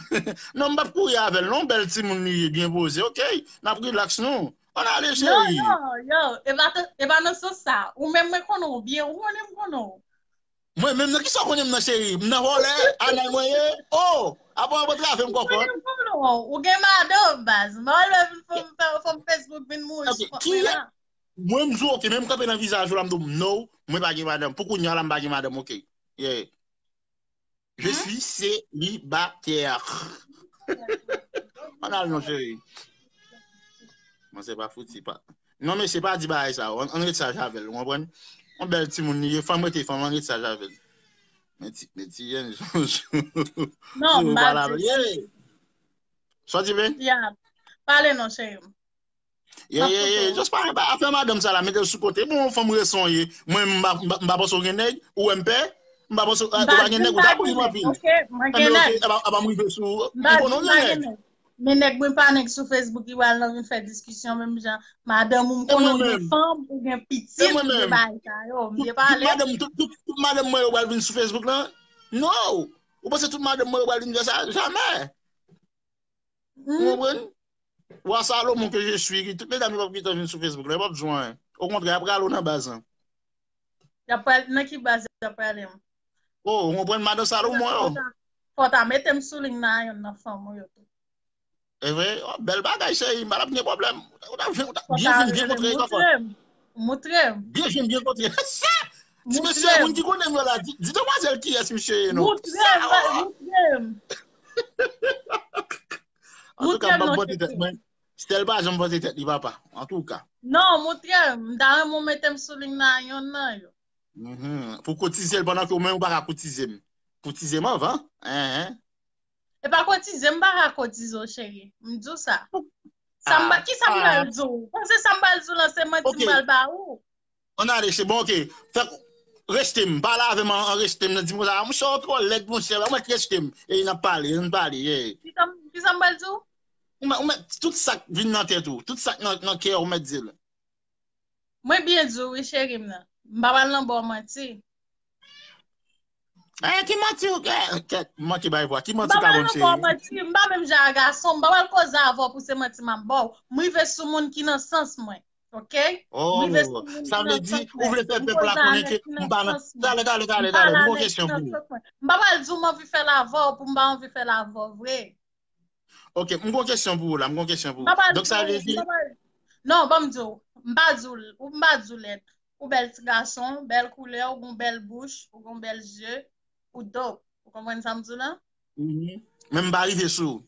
non, m p ap kouri avè l, non, bèl timoun li ye, byen poze, ok? N ap rilaks, non. Ann ale, cheri. Non, non, yo, e pa t-, e pa nan sans sa. Ou menm mwen konnen w byen, ou konnen m konnen w. Mwen menm nan kisa w konnen m nan, cheri? M nan vòlè, anay mwen ye? Oh! Apa w ap antrave m kòkòt? Ou gen madanm, baz. M pa wè lè vin fè m, fè m Facebook vin mouri sou kont mwen la. Mwen m di w, ok, men m kanpe nan vizaj ou la, m di w, no, mwen pa gen madanm. Pou kounye a la, m pa gen madanm, ok. Yeah. Je suis célibataire. Ann al non, cheri. Mwen se pa fouti pa. Non, mesye, pa di bagay sa yo. Ann, ann ret saj avè l, ou konprann? Yon bèl timoun li ye, fanm rete fanm, ann ret saj avè l. Men ti, men ti jèn jan. Non, m pa di sa. Sa w di, men? Ya. Pale non, cheri m. Ye, ye, ye. Just pa, pa, afè madanm sa la, mete l sou kote. Bon, fanm resan w ye. Mwen, m pa, m pa, m pa panse w gen nèg, ou wè m pè. M pa panse w, ou pa gen nèg, ou ta kouri m anpil. Ok, mwen gen nèg. Apa, apa m rive sou ou. M konnen w gen nèg. Men nèg mwen pa nèg sou Facebook, li pral nan vin fè diskisyon menm jan. Madanm ou m konnen w gen fanm, ou gen pitit, ou gen bagay sa yo. M byen pale. Tout madanm, tout, tout, tout madanm mwen yo pral vin sou Facebook lan? No! Ou panse tout madanm mwen yo pral vin fè sa? Jamè. Ou konprann? Wa Salomon ke je suis, tout medam yo p ap gentan vin sou Facebook la, yo p ap di w anyen. Okontrè, y ap rale w nan baz lan. Y ap pral, nan ki baz y ap prale m? Oh, ou konprann madan Salomon yo? Fò w ta, fò w ta mete m sou liy nan yonn nan fanm ou yo tou. E vre? Oh, bèl bagay, cheri, m pa t ap gen pwoblèm. Ou ta, ou ta, byen vin, byen kontre, kòkòt. Moutre m. Moutre m. Byen vin, byen kontre. Sa! Ti mesye, moun ki konnen m yo la, di, di demwazèl kiyès misye ye non. Moutre m, moutre m. Antouka, m p ap vante tèt mwen. Stèl pa janm vante tèt li, papa. Antouka. Non, moutre m. M ta renmen w mete m sou liy nan yonn nan yo. Mhm. Pou kotize l pandan ke ou menm ou pa ka kotize m. Kotize m anvan. Hein, hein. E pa kotize, m pa ka kotize w, cheri. M di w sa. Sa m ba, ki sa m pral di w? Panse sa m pral di w lan se manti m pral ba ou? Ann ale, se bon, ok. Fèk rejte m, pale avè m an, an rejte m, nan di m konsa, "Ah, monchè, w twò lèd, monchè, ou mèt rejte m." E n ap pale, n pale, yeah. Ki sa m, ki sa m pral di w? Ou mèt, ou mèt, tout sa k vin nan tèt ou, tout sa k nan, nan kè ou, ou mèt di l. Mwen byen di w, wi, cheri m nan. M pa pral nan ba w manti. Eh, ki manti ou, eh, kèt, manke bay vwa. Ki manti ou ka ban m, cheri? M pa pral nan ba w manti. M pa menm jan a gason. M pa pral koze avè w pou se manti m ap ba w. M rive sou moun ki nan sans mwen. Ok? Oh, sa vle di, ou vle fè pèp la konnen ke m pa nan. Talè, talè, talè, talè. M gon kesyon pou ou. M pa pral di w m anvi fè l avè w pou m pa anvi fè l avè w vre. Ok, m gon kesyon pou ou la, m gon kesyon pou ou. Donk sa vle di. Non, ban m di w, m pa di w, m pa di w lèd. Ou bèl ti gason, bèl koulè, ou gon bèl bouch, ou gon bèl zye, ou dope. Ou konprann sa m di w lan? Mhm. Men m pa rive sou ou.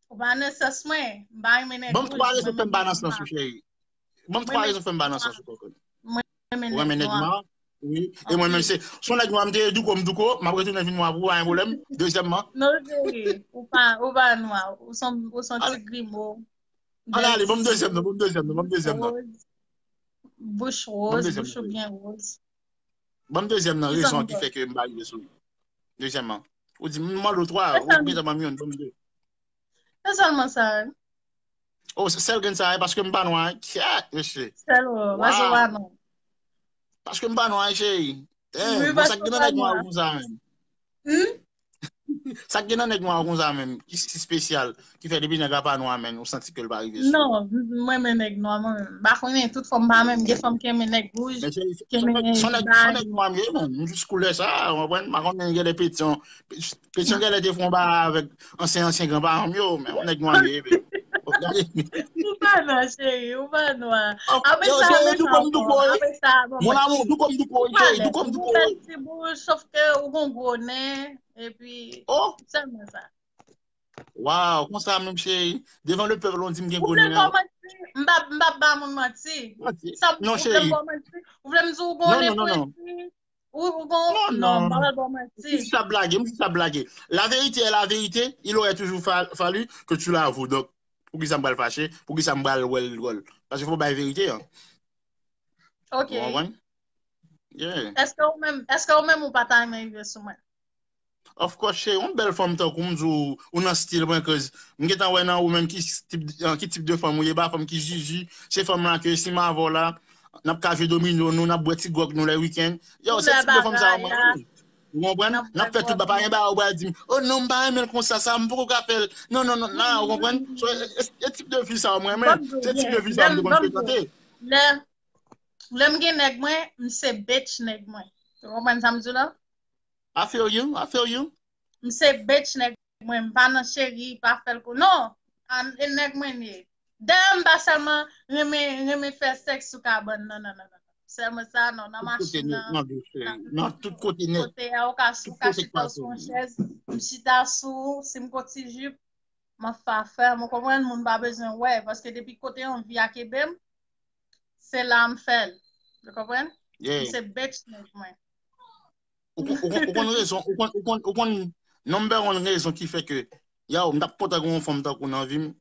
Ou pa nan sans mwen, m pa renmen nèg wouj. Ban m twa rezon fè m pa nan sans ou, cheri. Ban m twa rezon fè m pa nan sans ou, kòkòt. Mwen renmen nèg nwa. Ou renmen nèg nwa? Wi. E mwen menm se, se yon nèg nwa m te ye, douko m douko, m ap retounen vin nwa pou ou, pa gen pwoblèm. Dezyèmman. Non, cheri, ou pa, ou pa nwa, ou se yon, ou se yon ti grimo. Ann ale, ban m dezyèm nan, ban m dezyèm nan, ban m dezyèm nan. Woz. Bouch woz, bouch ou byen woz. Ban m dezyèm nan, rezon ki fè ke m pa rive sou li. Dezyèmman. Ou di, m mande w twa, ou gentan ban m youn, ban m de. Se sèlman sa, wi. Oh, se sèl grenn sa, wi, paske m pa nwa, wi. Kèt, mesye. Sèl ou, paske w pa nwa. Paske m pa nwa, wi, cheri. Damn, bon, sa k gen nan nèg nwa yo konsa menm? Hmm? Sa k gen nan nèg nwa yo konsa menm, ki si espesyal, ki fè depi nèg la pa nwa, menm, ou santi ke l pa rive sou ou? Non, m renmen nèg nwa, mwen menm. M pa konnen, tout fanm pa menm, gen fanm ki renmen nèg wouj, ki renmen nèg bay. Se yon nèg nwa m ye, menm. M jis koulè sa, ou konprann? M pa konnen, gen de petyon. Petyon genlè te fè yon bagay avèk ansyen, ansyen granparan m yo, men yon nèg nwa m ye, epi. Ou pa nwa, cheri, ou pa nwa. Apre sa, men sa ankò. Mon amour, douko m douko, cheri, douko m douko. Ou bèl ti bouch, sòf ke ou gon gwo nen, epi sèlman sa. Waw, konsa menm, cheri. Devan le pèp, ou di m gen gwo nen. M pa, m pa ba moun manti. Sa, ou vle m ba w manti? Ou vle m di w gon nen pwenti? Ou, ou gon, non, non, m pa pral ba w manti. M jis ap blage, m jis ap blage. La vérité est la vérité, il aurait toujours fa- fallu que tu l'avoues. Donk, poukisa m pral fache? Poukisa m pral wè l dwòl? Paske fò w bay verite an. Ok. Ou konprann? Yeah. Èske ou menm, èske ou menm ou pa ta renmen rive sou mwen? Of course, cheri, yon bèl fanm tankou m, di w, ou nan stil mwen, cause m gentan wè nan ou menm ki tip, ki tip de fanm ou ye, pa fanm ki jiji, se fanm la ke si m avè w la, n ap ka jwe domino nou, n ap bwè ti gwòg nou lè wikenn. Yo, se tip de fanm sa yo mwen renmen. Ou konprann? N ap fè tout ba, pa gen bagay ou pral di m, "Oh non, m pa renmen l konsa, sa, m poko ka fè l." Non, non, non, non, ou konprann? So, e, e, e tip de fi sa yo mwen renmen, se tip de fi sa yo m te konn frekante. Lè, lè m gen nèg mwen, m se bitch nèg mwen. Ou konprann sa m di w la? I feel you, I feel you. M se bitch nèg mwen, m pa nan cheri, pa fè l kou. Non, an, e nèg mwen ye. Dayè, m pa sèlman renmen, renmen fè sèks sou kabann. Non, non, non, non. Sèlman sa, non, nan machin nan, nan tout kote nèt. Kote a, ou ka, ou ka chita sou yon chèz, m chita sou ou, si m gon ti jip, m ap fè afè m, ou konprann, moun pa bezwen wè, paske depi kote anvi a kenbe m, se la m fè l. Ou konprann? M se bitch nèg mwen. Ou, ou, ou konn rezon, ou konn, ou konn, ou konn number one rezon ki fè ke, yo, m t ap kontan gen yon fanm tankou nan vi m.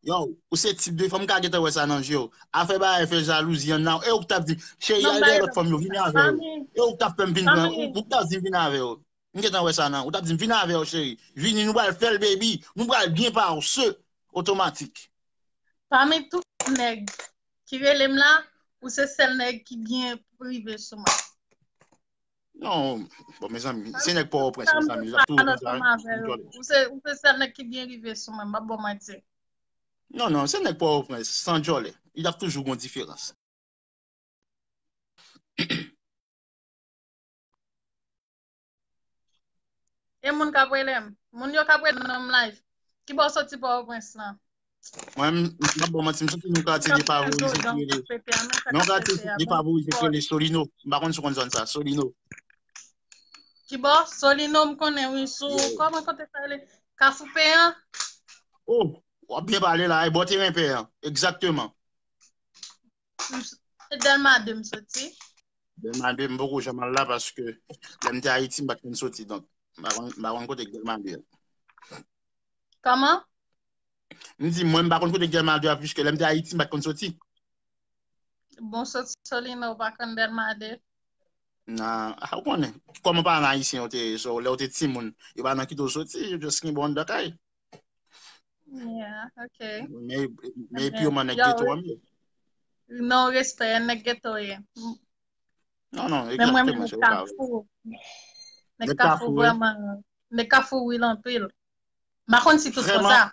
Yo, ou se tip de fanm, m ka gentan wè sa nan je w. Afè bagay fè jalouzi an nan, e ou k t ap di, "Cheri, al dèyè lòt fanm yo, vini avè yo." E ou k t ap fè m vin pran, ou, ou k t ap di m vin avè yo. M gentan wè sa nan, ou t ap di m, "Vin avè yo, cheri. Vini, nou pral fè l, baby. Nou pral byen pase." Otomatik. Pami tout nèg ki rele m la, ou se sèl nèg ki byen rive sou mwen. Non, bon, mezanmi, se nèg Pòtoprens, mezanmi, l ap toujou konn sa, san djòlè. Ou se, ou se sèl nèg ki byen rive sou mwen, m p ap ba w manti. Non, non, se nèg Pòtoprens, san djòlè. Li ap toujou gon diferans. E moun k ap rele m. Moun yo k ap rele m nan live. Ki bò w soti Pòtoprens lan? Mwen, m m p ap ba w manti, m soti nan katye defavorize ki rele, nan katye defavorize ki rele Solino. M pa konn si w konn zòn sa, Solino. Ki bò? Solino, m konnen, wi, sou, kòman kote sa rele? Kafou Peyan? Oh, w ap byen pale la, e bò teren Peyan, egzakteman. M s- Dèlma de m soti. Dèlma de, m poko janm al la paske lè m te Ayiti, m pa t konn soti, donk, m pa konn, m pa konn kote k Dèlma de. Kòman? M di, mwen, m pa konn kote k Dèlma de a, piske lè m te Ayiti, m pa t konn soti. Bon, soti Solino, ou pa konn Dèlma de? Nan, ah, ou konnen. Kòman paran ayisyen yo te ye, so, lè w te timoun, yo pa nan kite w soti, yo just kenbe w anndan kay. Yeah, ok. Men, men epi yo man nèg geto an, men. Non, respè, nèg geto ye. Non, non, men mwen, egzakteman, nèg Kafou. Nèg Kafou, vrèman. Nèg Kafou, wi, anpil. M pa konn si tout konsa.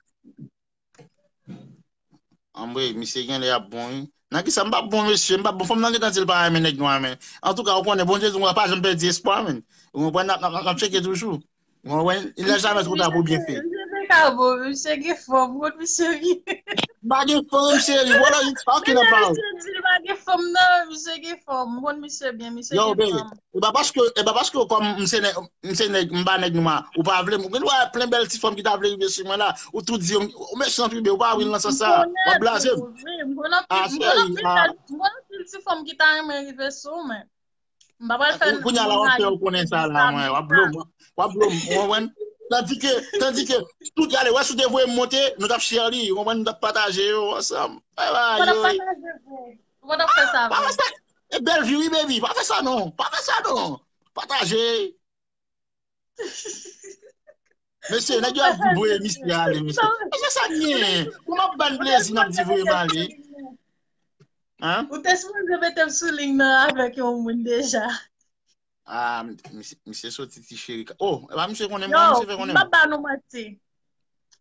Anmwey, misye genlè ap bon, wi. Nan kisa m p ap bon, mesye, m p ap bon. Fanm nan gentan di l pa renmen nèg nwa, men. Antouka, ou konnen, Bondye di w pa janm pèdi espwa, men. Ou konprann, n ap, n ap, n ap tcheke toujou. Ou konprann, il n'est jamais trop tard pou byen fè. Misye te ka bon, misye gen fòm, ou konn misye ri. M pa gen fòm, cheri. What are you talking about? Misye di l pa gen fòm, non, misye gen fòm. M konn misye byen, misye gen fòm. Yo, baby, e pa paske, e pa paske kòm m se nèg, m se nèg, m pa nèg nwa. Ou pa vle m. Ou gen dwa plen bèl ti fanm ki ta vle rive sou mwen la. Ou tou di, ou mechan tou, ou pa vin nan sans sa. W ap blaze m. M konnen anpil, m konnen anpil ti fanm ki ta renmen rive sou mwen. M pa pral fè. Kounye a la, w ap fè yo konnen sa la, mwen. W ap blo m, w ap blo m, ou konprann? Tandike, tandike, tout, gade, wè, si w te voye m monte, nou t ap share li, ou konprann? Nou t ap pataje yo ansanm. Bay, bay, yo. Ou pa t ap fè sa vre. E bèl vi, wi, baby. Pa fè sa, non. Pa fè sa, non. Pataje. Mesye, nèg yo ap di voye misye ale, mesye. Mesye, sa k genyen? Pou m ap ban plezi, n ap di voye m ale. Hein? Ou te sipoze mete m sou liy nan avèk yon moun deja. Ah, misye, misye soti ti cheri. Oh, e pa misye konnen mwen, misye fè konnen m. M p ap ba nou manti.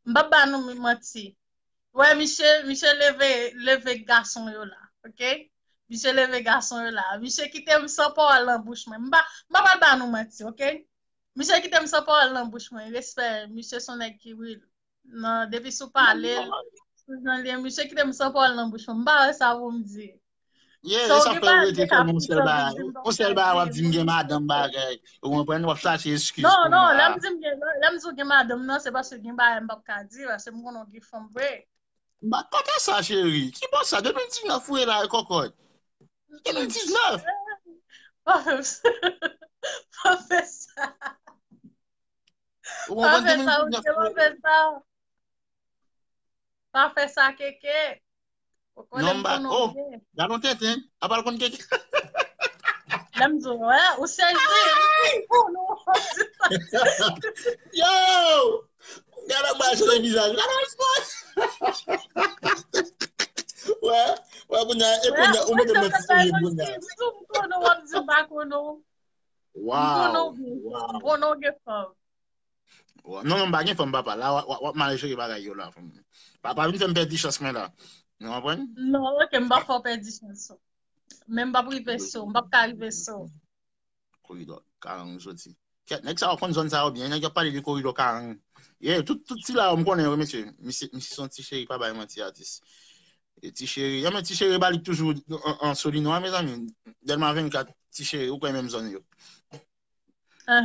M p ap ba nou manti. Wè, misye, misye leve, leve gason yo la, ok? Misye leve gason yo la. Misye kite m san pawòl nan bouch mwen. M pa, m pa pral ba nou manti, ok? Misye kite m san pawòl nan bouch mwen. Respè, misye se yon nèg ki real. Nan, depi sou pale l, sou jan l ye, misye kite m san pawòl nan bouch mwen. M pa wè sa pou m di. Yeah, sa fè w rete kòm yon sèl bagay. Yon sèl bagay w ap di m gen madanm bagay. Ou konprann? W ap chache eskiz pou mwen. Non, non, lè m di m gen, lè m di w gen madanm nan, se paske gen bagay m p ap ka di, paske m konnen w gen fanm vre. M pa t konn sa, cheri. Ki bò sa? De mil diznèf ou ye la, kòkòt? De mil diznèf. Pa fè sa. Pa fè sa. Ou konprann? De mil diznèf ou ye. Pa fè sa. Pa fè sa, Keke. Ou konnen m konnen w byen. Gade yon tenten. Apa l konn Keke? Lè m di w, wè, ou sezi. Yo! Gade yon bagay chanje vizaj. Gade yon spòs. Wè, wè, kounye a, e kounye a, ou mete mwen ti sou je kounye a. M konnen w ap di m pa konnen w. M konnen w gen fanm. Non, non, m pa gen fanm, papa. La, w ap, w ap mal jere bagay yo la, fanm. Pa, pa vin fè m pèdi chans mwen la. Nou konprann? Non, ok, m p ap fè w pèdi chans ou. Men m p ap rive sou, m p ap ka rive sou. Koridò karang soti. Kèt, nèg sa yo konn zòn sa yo byen, nèg yo ap pale de koridò karang. Yeah, tout, tout sila yo m konnen yo, mesye. Misye, misye se yon ti cheri, pa bay manti, atis. E ti cheri, yo, men ti cheri ba li toujou an, an Solino a, mezanmi. Dèlma vennkat, ti cheri, ou kwè menm zòn yo.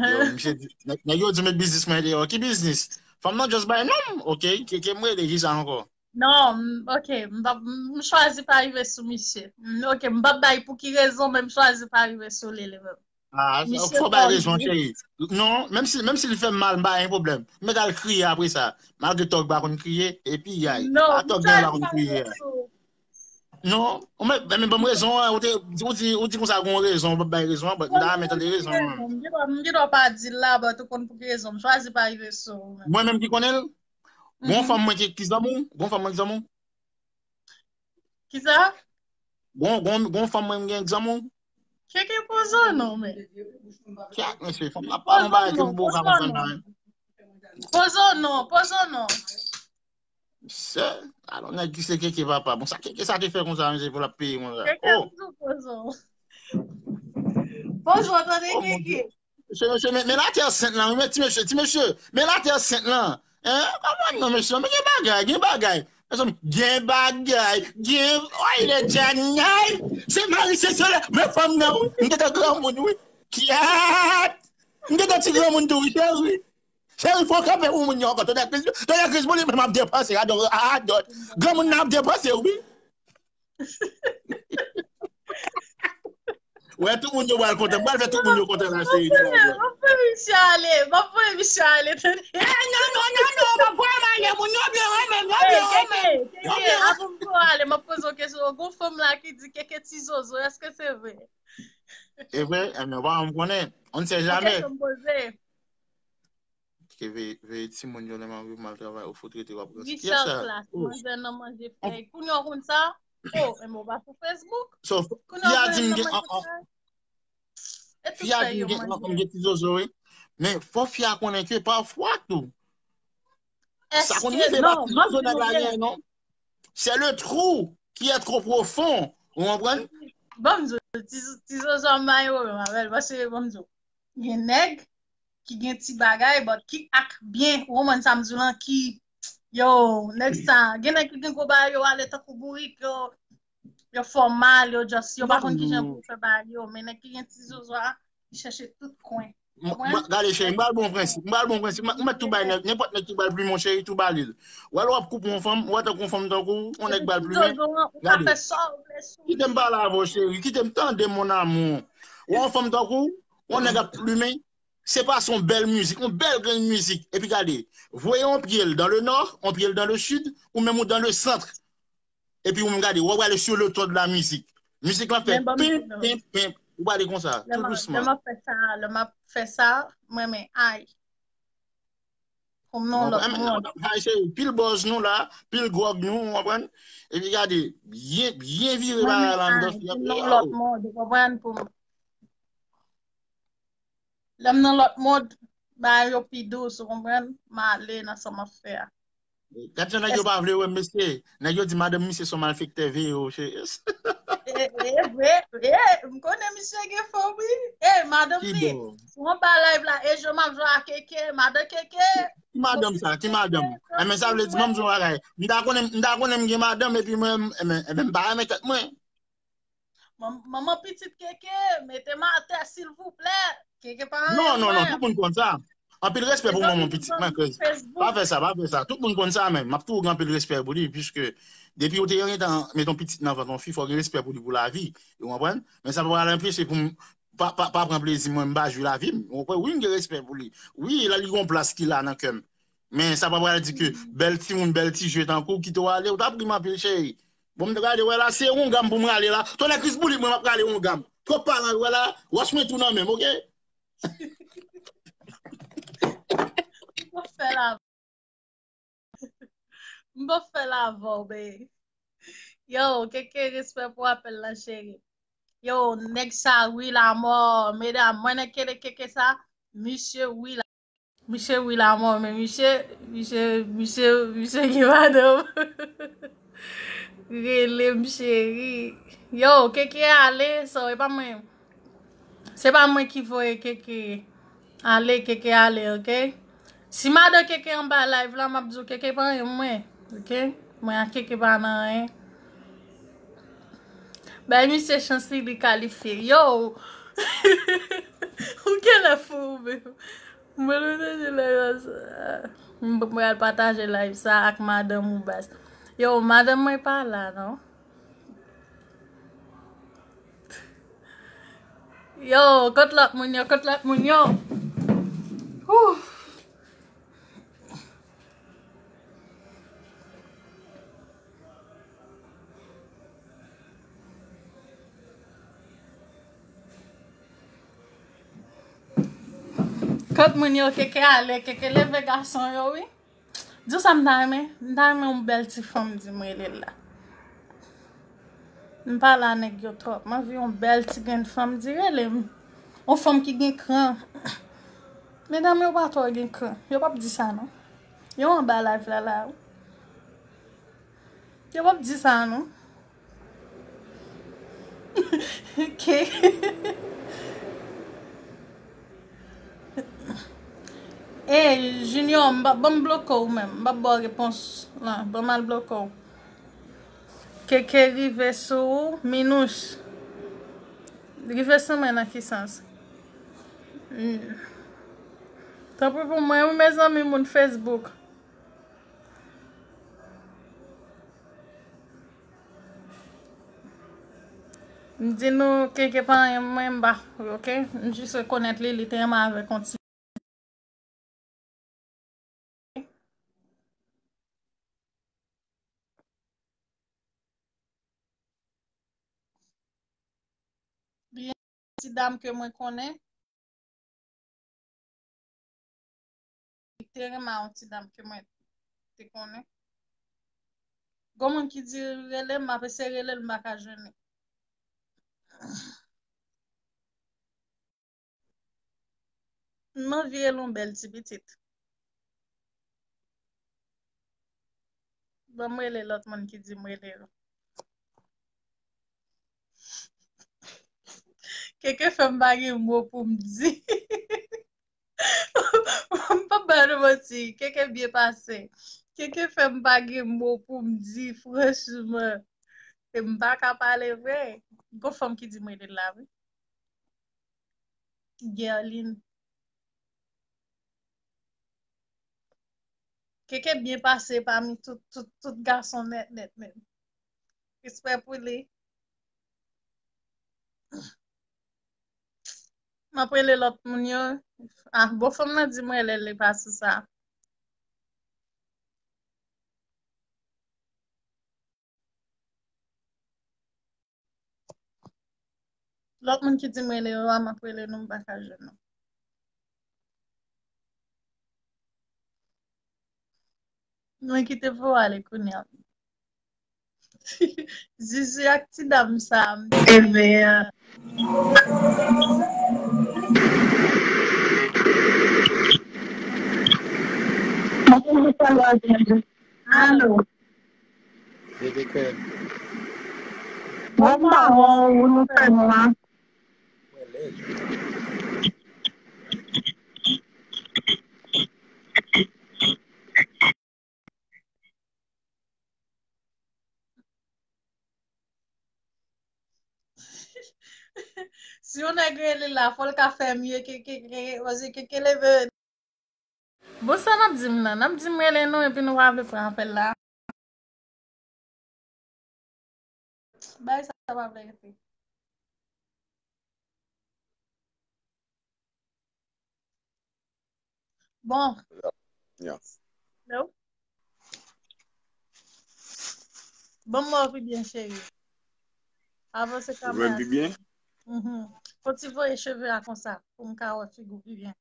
Yo, misye di, nèg, nèg yo di met biznis mwen deyò. Ki biznis? Fanm nan just bay non m, ok? Ke, ke m rele, ki sa ankò? Non, m, ok, m p ap, m chwazi pa rive sou misye. M, ok, m p ap bay pou ki rezon, men m chwazi pa rive sou li, li menm. Ah, fò bay rezon, cheri. Non, menm si, menm si li fè m mal, m pa gen pwoblèm. M mèt al kriye apre sa. Malgre tòg pa konn kriye, epi yay. Non, a tòg gen pa konn kriye. Non, ou mèt, men ban m rezon an, ou te, ou di, ou di konsa gon rezon, ou pa bay rezon an, but m ta renmen tande rezon an. M gen dwa, m gen dwa pa di l la, but ou konn pou ki rezon. M chwazi pa rive sou ou menm. Mwen menm ki konnen l? Gon fanm mwen ki, ki zanmi w? Gon fanm mwen ki zanmi w? Kisa? Gon, gon, gon fanm mwen gen egzanm ou? Keke pozo non, men. Kèk mesye, fanm la pa yon bagay ke m bo ka konprann nan. Pozo non, pozo non. Sè, alò nèg ki se Keke papa. Bon, sa Keke sa te fè konsa, mesye, pou l ap peye konsa. Keke oh. Pozo. Pozo, tande oh, Keke. Mesye, mesye, men, men latè sent lan, wi, men ti mesye, ti mesye, men latè sent lan. Hein? Kòman non, mesye, men gen bagay, gen bagay. Mezanmi, gen bagay, gen, oy, le janay. Se mari, se sè, men fanm nan, wi. M te tan granmoun, wi. Kyat! M te tan ti granmoun tou, wi, cheri. Cheri, fò kanpe pou moun yo ankò. Tonè Kris, tonè Kris, pou li menm ap depanse, radòt, radòt. Granmoun nan ap depanse, wi. Wè, tout moun yo pral kontan. M pral fè tout moun yo kontan la, cheri. M ap voye misye ale. M ap voye misye ale, tande. Eh, non, non, non, non, m ap voye m ale. Moun yo byen renmen m, yo byen renmen m. Keke, avan m voye ale, m ap poze yon kesyon. Gon fanm la ki di Keke ti zozo, èske se vre? E vre? Enben, w pa janm konnen. On ne sait jamais. Yon kesyon m poze. Ke veye, veye timoun yo lè mari w mal travay, ou fout rete w ap ranse. Kiyès sa? Richard Classe, manzè nan manje fèy. Kounye a w konn sa? Oh, enben w pa sou Facebook. Kounye a w konn nan manje fèy. E tout fèy yo manje. Fi a di m gen ti zozo, wi. Men fò fi a konnen ke pafwa tou. Sa konn rive pa ti zozo nèg la genyen, non. C'est le trou qui est trop profond. Ou konprann? Bon, m di w, ti, ti zozo a m pa gen pwoblèm avè l, paske bon, m di w, gen nèg ki gen ti bagay, but ki ak byen, ou konprann sa m di w lan, ki, yo, nèg sa, gen nèg ki gen gwo bagay, yo ale tankou bourik, yo, yo fè w mal, yo just, yo pa konn kijan pou yo fè bagay yo, men nèg ki gen ti zozo a, li chèche tout kwen. M, m, gade, cheri, m pral bon prensip. M pral bon prensip. M, m mèt tou bay nèg, nenpòt nèg ki pral plimen w, cheri, tou ba li l. Ou wè lè w ap koupe yon fanm, ou wè tankou yon fanm tankou, yon nèg pral plimen. Gade. Kite m pale avè w, cheri. Kite m tande, mon amour. Ou wè yon fanm tankou, yon nèg ap plimen. Se pa se yon bèl mizik, yon bèl grenn mizik. Epi gade, voye yon pye l dans le nord, yon pye l dans le sud, ou menm ou dans le centre. Epi ou menm gade, w ap prale sur le ton de la musique. Mizik lan fè pimp, pimp, pimp. Ou prale konsa, tou dousman. Lè m ap fè sa, lè m ap fè sa, mwen men ay. Pou m nan yon lòt mond. Ay, cheri, pil bòz nou la, pil gwòg nou, ou konprann? Epi gade, byen, byen vire bagay la anndan fi a. Mwen men ay, pou m nan yon lòt mond, ou konprann? Pou m Lè m nan lòt mond, bagay yo pi dous, ou konprann? M ale nan sa m ap fè a. Gad jan nèg yo pa vle wè m, mesye. Nèg yo di madanm misye se yon malfektè, veye w, cheri. E, e, vre, e, m konnen misye gen fanm, wi. E, madanm li, ou anba live la, e jwe m ap jwe a Keke, madan Keke. Ki madanm sa? Ki madanm? Enben, sa vle di, ban m di w yon bagay. M ta konnen, m ta konnen m gen madanm, epi mwen, enben, enben, m pa renmen tèt mwen. Manman pitit Keke, mete m atè, silvouplè. Keke pa renmen mwen. Non, non, non, tout moun konn sa. Anpil respè pou manman pitit mwen, crazy. Pa fè sa, pa fè sa. Tout moun konn sa, men m ap toujou gen anpil respè pou li, piske depi ou te gentan met yon pitit nan vant yon fi, fò w gen respè pou li pou lavi. Ou konprann? Men sa pa pral anpeche pou m pa, pa, pa pran plezi mwen, m pa jwi lavi m. Ou konprann? Wi, m gen respè pou li. Wi, la, li gon plas ki la nan kè m. Men sa pa pral di ke bèl timoun, bèl ti je tankou w kite w ale, ou t ap ri m anpil, cheri. Bon, m te prale wè la, se Wongam pou m prale la. Tonè Kris boulit mwen, m ap prale Wongam. Twòp palan, wè la, wòch mwen tou nan men m, oke? M p ap fè la. M p ap fè la avè w, babe. Yo, Keke, respè pou apèl la, cheri. Yo, nèg sa, wi, la mò. Medam, mwen nèg kele Keke sa, misye, wi, la. Misye wi la mò, men misye, misye, misye, misye gen madanm. Rele m cheri. Yo, Keke ale, so, e pa mwen. Se pa mwen ki voye Keke ale, Keke ale, oke? Si madan Keke anba live la, m ap di w Keke pa renmen mwen, oke? Mwen ak Keke pa nan anyen. Bay misye chans li, li kalifye. Yo! Ou genlè fou ou menm. Mwen pataje live sa. Mwen al pataje live sa ak madanm ou baz. Yo, madanm mwen pa la, non. Yo, kot lòt moun yo, kot lòt moun yo. Wouh. Kot moun yo, Keke ale, Keke leve gason yo, wi. Di w sa m ta renmen, m ta renmen yon bèl ti fanm di m rele l la. M pale a nèg yo twòp. M anvi yon bèl ti grenn fanm di rele m. Yon fanm ki gen kran. Medam yo pa twò gen kran. Yo p ap di sa non. Yo anba live la la wi. Yo p ap di sa non. Ok. Ey, Junior, m p ap, ban m bloke w menm. M p ap ba w repons lan. Ban m al bloke w. Keke rive sou ou, Minouch. Rive sou mwen nan ki sans? Hmm. Tanpri pou mwen, wi, mezanmi, moun Facebook. M di nou, Keke pa anyen mwen, m pa, ok? M jis rekonèt li, li te renmen avèk yon ti Li yon ti dam ke mwen konnen. Li te renmen yon ti dam ke mwen te konnen. Gon moun ki di rele m, m ap eseye rele l, m pa ka jwenn li. M anvi rele yon bèl ti pitit. Ban m rele lòt moun ki di m rele yo. Keke fè m pa gen mo pou m di. M p ap ba nou manti. Keke byen pase. Keke fè m pa gen mo pou m di, franchman. E m pa ka pale vre. Gon fanm ki di m rele l la, wi. Guerline. Keke byen pase pami tout, tout, tout gason nèt, nèt, nèt. Respè pou li. M ap rele lòt moun yo. Ah, bon, fanm nan di m rele l, li pa sou sa. Lòt moun ki di m rele yo a, m ap rele nou, m pa ka jwenn nou. Mwen kite pou ale kounye a. Zizi ak ti dam sa a, m te renmen an. Alo. Bebe kè. Bon, mawon, ou nou fè nwa. Mwen lèd. Si yon nèg rele la, fò l ka fè mye ke, ke, ke, ke, paske ke, ke leve. Bon, sa n ap di m nan? N ap di m rele nou epi nou pa vle pran apèl la. Bay sa pa vle rete. Bon. Yeah. Hello? Bon, mwen pi byen, cheri. Avanse kanmenm. Ou wè m pi byen? Mhm. Fò ti voye cheve a konsa, pou m ka wè figi w pi byen.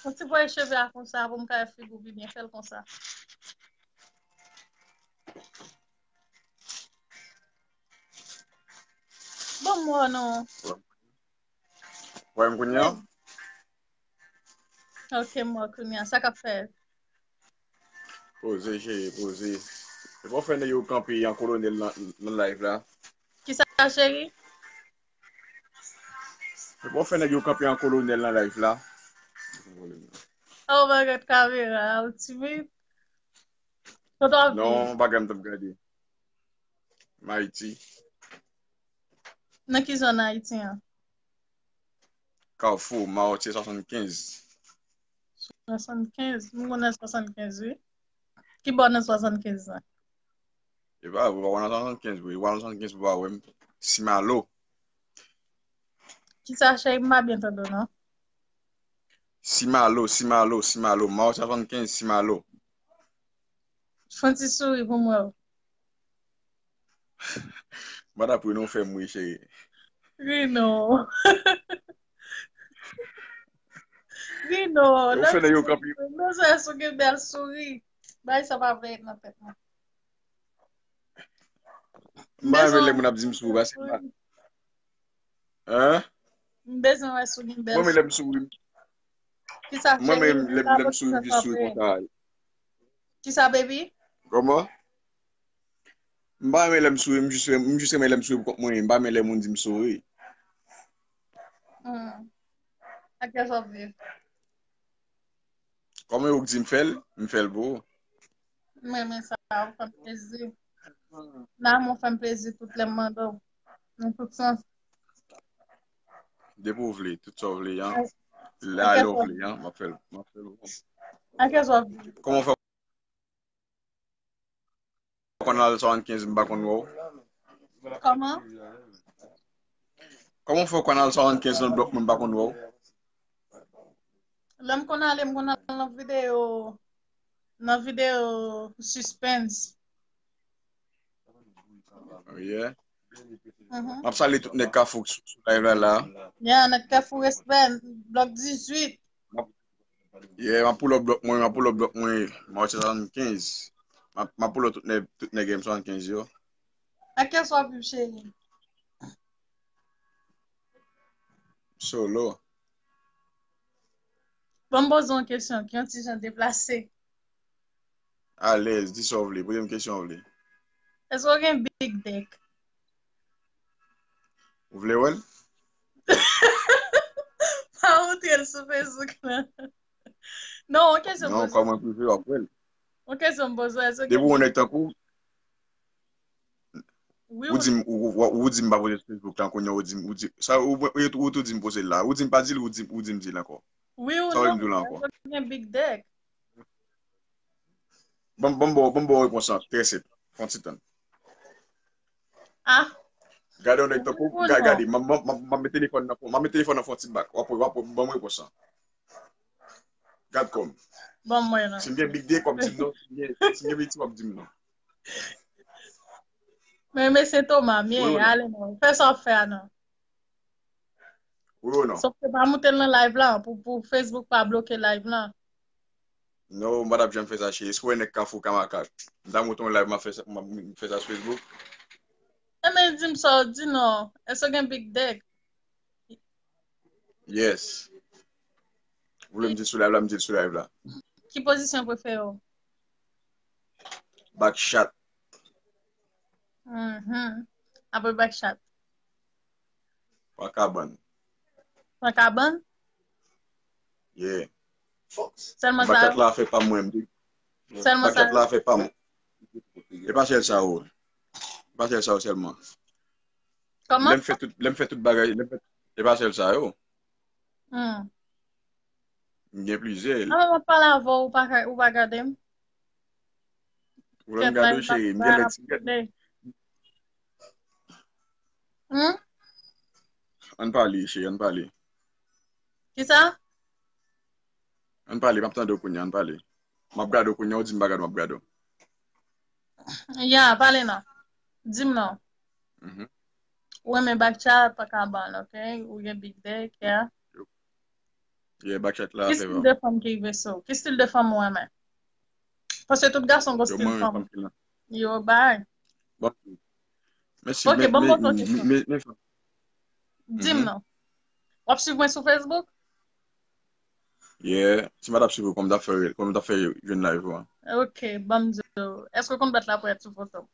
Fò ti voye cheve a konsa, pou m ka wè figi w pi byen. Fè l konsa. Bon, mwen non. Wè m kounye a? Ok, m wè kounye a. Sa k ap fèt? Poze, cheri, poze. Se pa w fè nèg yo kanpe an kolonèl nan, nan live la. Kisa, cheri? Se pa w fè nèg yo kanpe an kolonèl nan live la. Oh my God, kamera, ou timid? Kote w ap viv? Non, bagay m t ap gade. M Ayiti. Nan ki zòn Ayiti an? Kafou, Mawotyè swasannkenz. Swasannkenz? M konnen swasannkenz, wi. Ki bò nan swasannkenz lan? E pa, ou pa wè nan swasannkenz, wi. Ou pa nan swasannkenz, ou pa wè m. Simalo. Kisa, cheri, m pa byen tande w, non? Simalo, Simalo, Simalo. Mawotyè swasannkenz, Simalo. Fè yon ti souri pou m wè w. M pa t ap ri non, fè m ri, cheri. Ri non. Ri non. Yo fè nèg yo kanpe. Non, sa sou gen bèl souri. Bagay sa pa vle nan tèt mwen. M pa renmen lè moun ap di m souri, paske m pa. Hein? M bezwen wè si w gen bèl souri. Mwen menm lè m souri, m pa pran ti tan sa vre. Kisa, baby? Kòman? M pa renmen lè m souri, m jis, m jis renmen lè m souri pou kont mwen. M pa renmen lè moun di m souri. Hmm. Ak kè sa w ap viv? Kòman yo k di m fè l, m fè l pou ou. M renmen sa, ou fè m plezi. Lanmou fè m plezi tout lè m mande w. Nan tout sans. Depi w vle, tout sa w vle an. Lè w vle an, m ap fè l, m ap fè l pou ou. Ak kè sa w ap viv? Kòman w fè w konn al swasannkenz, m pa konn wè w? Kòman? Kòman w fè w konn al swasannkenz nan blòk mwen, m pa konn wè w? Lè m konn ale, m konn al nan videyo, nan videyo suspense. Oh, yeah. Mhm. M ap salye tout nèg Kafou k sou, sou live la, la. Yeah, nèg Kafou, respè, blòk dizuit. Yeah, m ap pull up blòk mwen, m ap pull up blòk mwen, m ap swasannkenz. M ap, m ap pull up tout nèg, tout nèg M swasannkenz yo. Ak kè sa w ap viv, cheri? Solo. Ban m poze w yon kesyon ki yon ti jan deplase. Alèz, di sa w vle, poze m kesyon w vle. Èske w gen big dick? Ou vle wè l? Pa montre l sou Facebook la. Non, yon kesyon m poze. Non, kòman prive w ap wè l? Yon kesyon m poze, èske w gen big dick? Depi w yon nèg tankou w, ou di m, ou, ou, ou di m pa poze sou Facebook la, kounye a ou di m, ou di, sa, ou, ou, ou tou di m poze l la. Ou di m pa di l, ou di, ou di m di l ankò. Wi ou non? Sa w vle m di w la ankò? Èske w gen big dick? Ban m, ban m ba w, ban m ba w repons lan, trè senp. Fè yon ti tann. Ah. Gade yon nèg tankou, ga-, gade, m, m, m, m ap met telefòn nan, m ap met telefòn nan fè yon ti bak. W ap wè, w ap wè, ban m repons lan. Gad kò m. Ban m wè non. Si m gen big dick, w ap di m non. Si m gen, si m gen big dick, w ap di m non. Men mesye Thomas, men ale non. Fè sa w ap fè a non. Wi ou non? Sòf ke pa moute l nan live la, pou, pou Facebook pa bloke live la. Non, m pa t ap janm fè sa, cheri. Èske w wè nèg Kafou ka makak? M ta moute yon live, m ap fè sa, m ap fè sa sou Facebook. Enben, di m sa w di non. Èske w gen big dick? Yes. Ou vle m di l sou live la, m di l sou live la. Ki pozisyon prefere w? Back shot. Mhm. Apre back shot. Pran kabann. Pran kabann? Yeah. Sèlman sa yo? Back shot la afè pa m mwen, m di. Sèlman sa yo? Back shot la afè pa m. E pa sèl sa yo. E pa sèl sa yo sèlman. Kòman? Lè m fè tout, lè m fè tout bagay, lè m fè, e pa sèl sa yo. Hmm. M gen plizyè. An, m ap pale avè w, ou pa ka, ou pa gade m. Ou lè m gade w, cheri, m gen lè ti gade. Hmm? Ann pale, cheri, ann pale. Kisa? Ann pale, m ap tande w kounye a, ann pale. M ap gade w kounye a, ou di m pa gade w, m ap gade w. Ya, pale non. Di m non. Mhm. Ou renmen back chat, pa ka ban l, ok? Ou gen big dick, ya. Yeah, back chat la, ki stil de fanm ki rive sou? Ki stil de fanm ou renmen? Paske tout gason gon stil fanm. Yo bay. Bon. Mèsi, ok, ban m poze yon kesyon. Di m non. W ap swiv mwen sou Facebook? Yeah, si m pa t ap swiv ou, kòman m t ap fè, kòman m t ap fè jwenn live ou an? Ok, ban m di w. Èske w konn bat laponyèt sou foto m?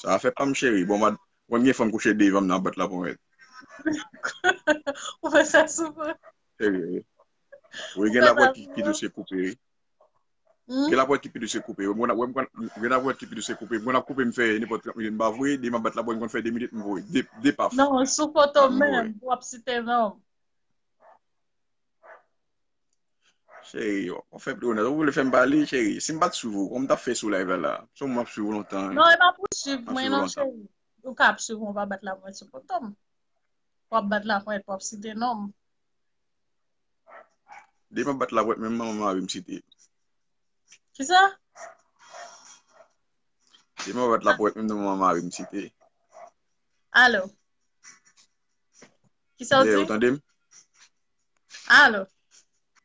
Sa fè pa m cheri. Bon, mwen gen fanm kouche devan m nan bat laponyèt. Ou fè sa souvan? Serye, wi. Wi, gen laponyèt ki, ki dous se koupe, wi. Hmm? Gen laponyèt ki pi dous se koupe. Mwen, mwen, mwen, gen laponyèt ki pi dous se koupe. Mwen ap koupe, m fè nenpòt trant minit, m pa voye, demen m ap bat laponyèt, m konn fè de minit, m voye. De, de paf. Non, sou foto menm, w ap site non m. Cheri, w ap fè pli onèt. Ou vle fè m pale, cheri? Si m pa t swiv ou, kòman m t ap fè sou live la la? Se mwen m ap swiv ou lontan, wi. Non, e pa pou swiv mwen non, cheri. Ou ka ap swiv mwen, w pa bat laponyèt sou foto m. W ap bat laponyèt, w ap site non m. Demen m ap bat laponyèt, menm manman mari m site. Kisa? Demen m ap bat laponyèt, menm manman mari m site. Alo? Kisa w di? Yeah, ou tande m? Alo?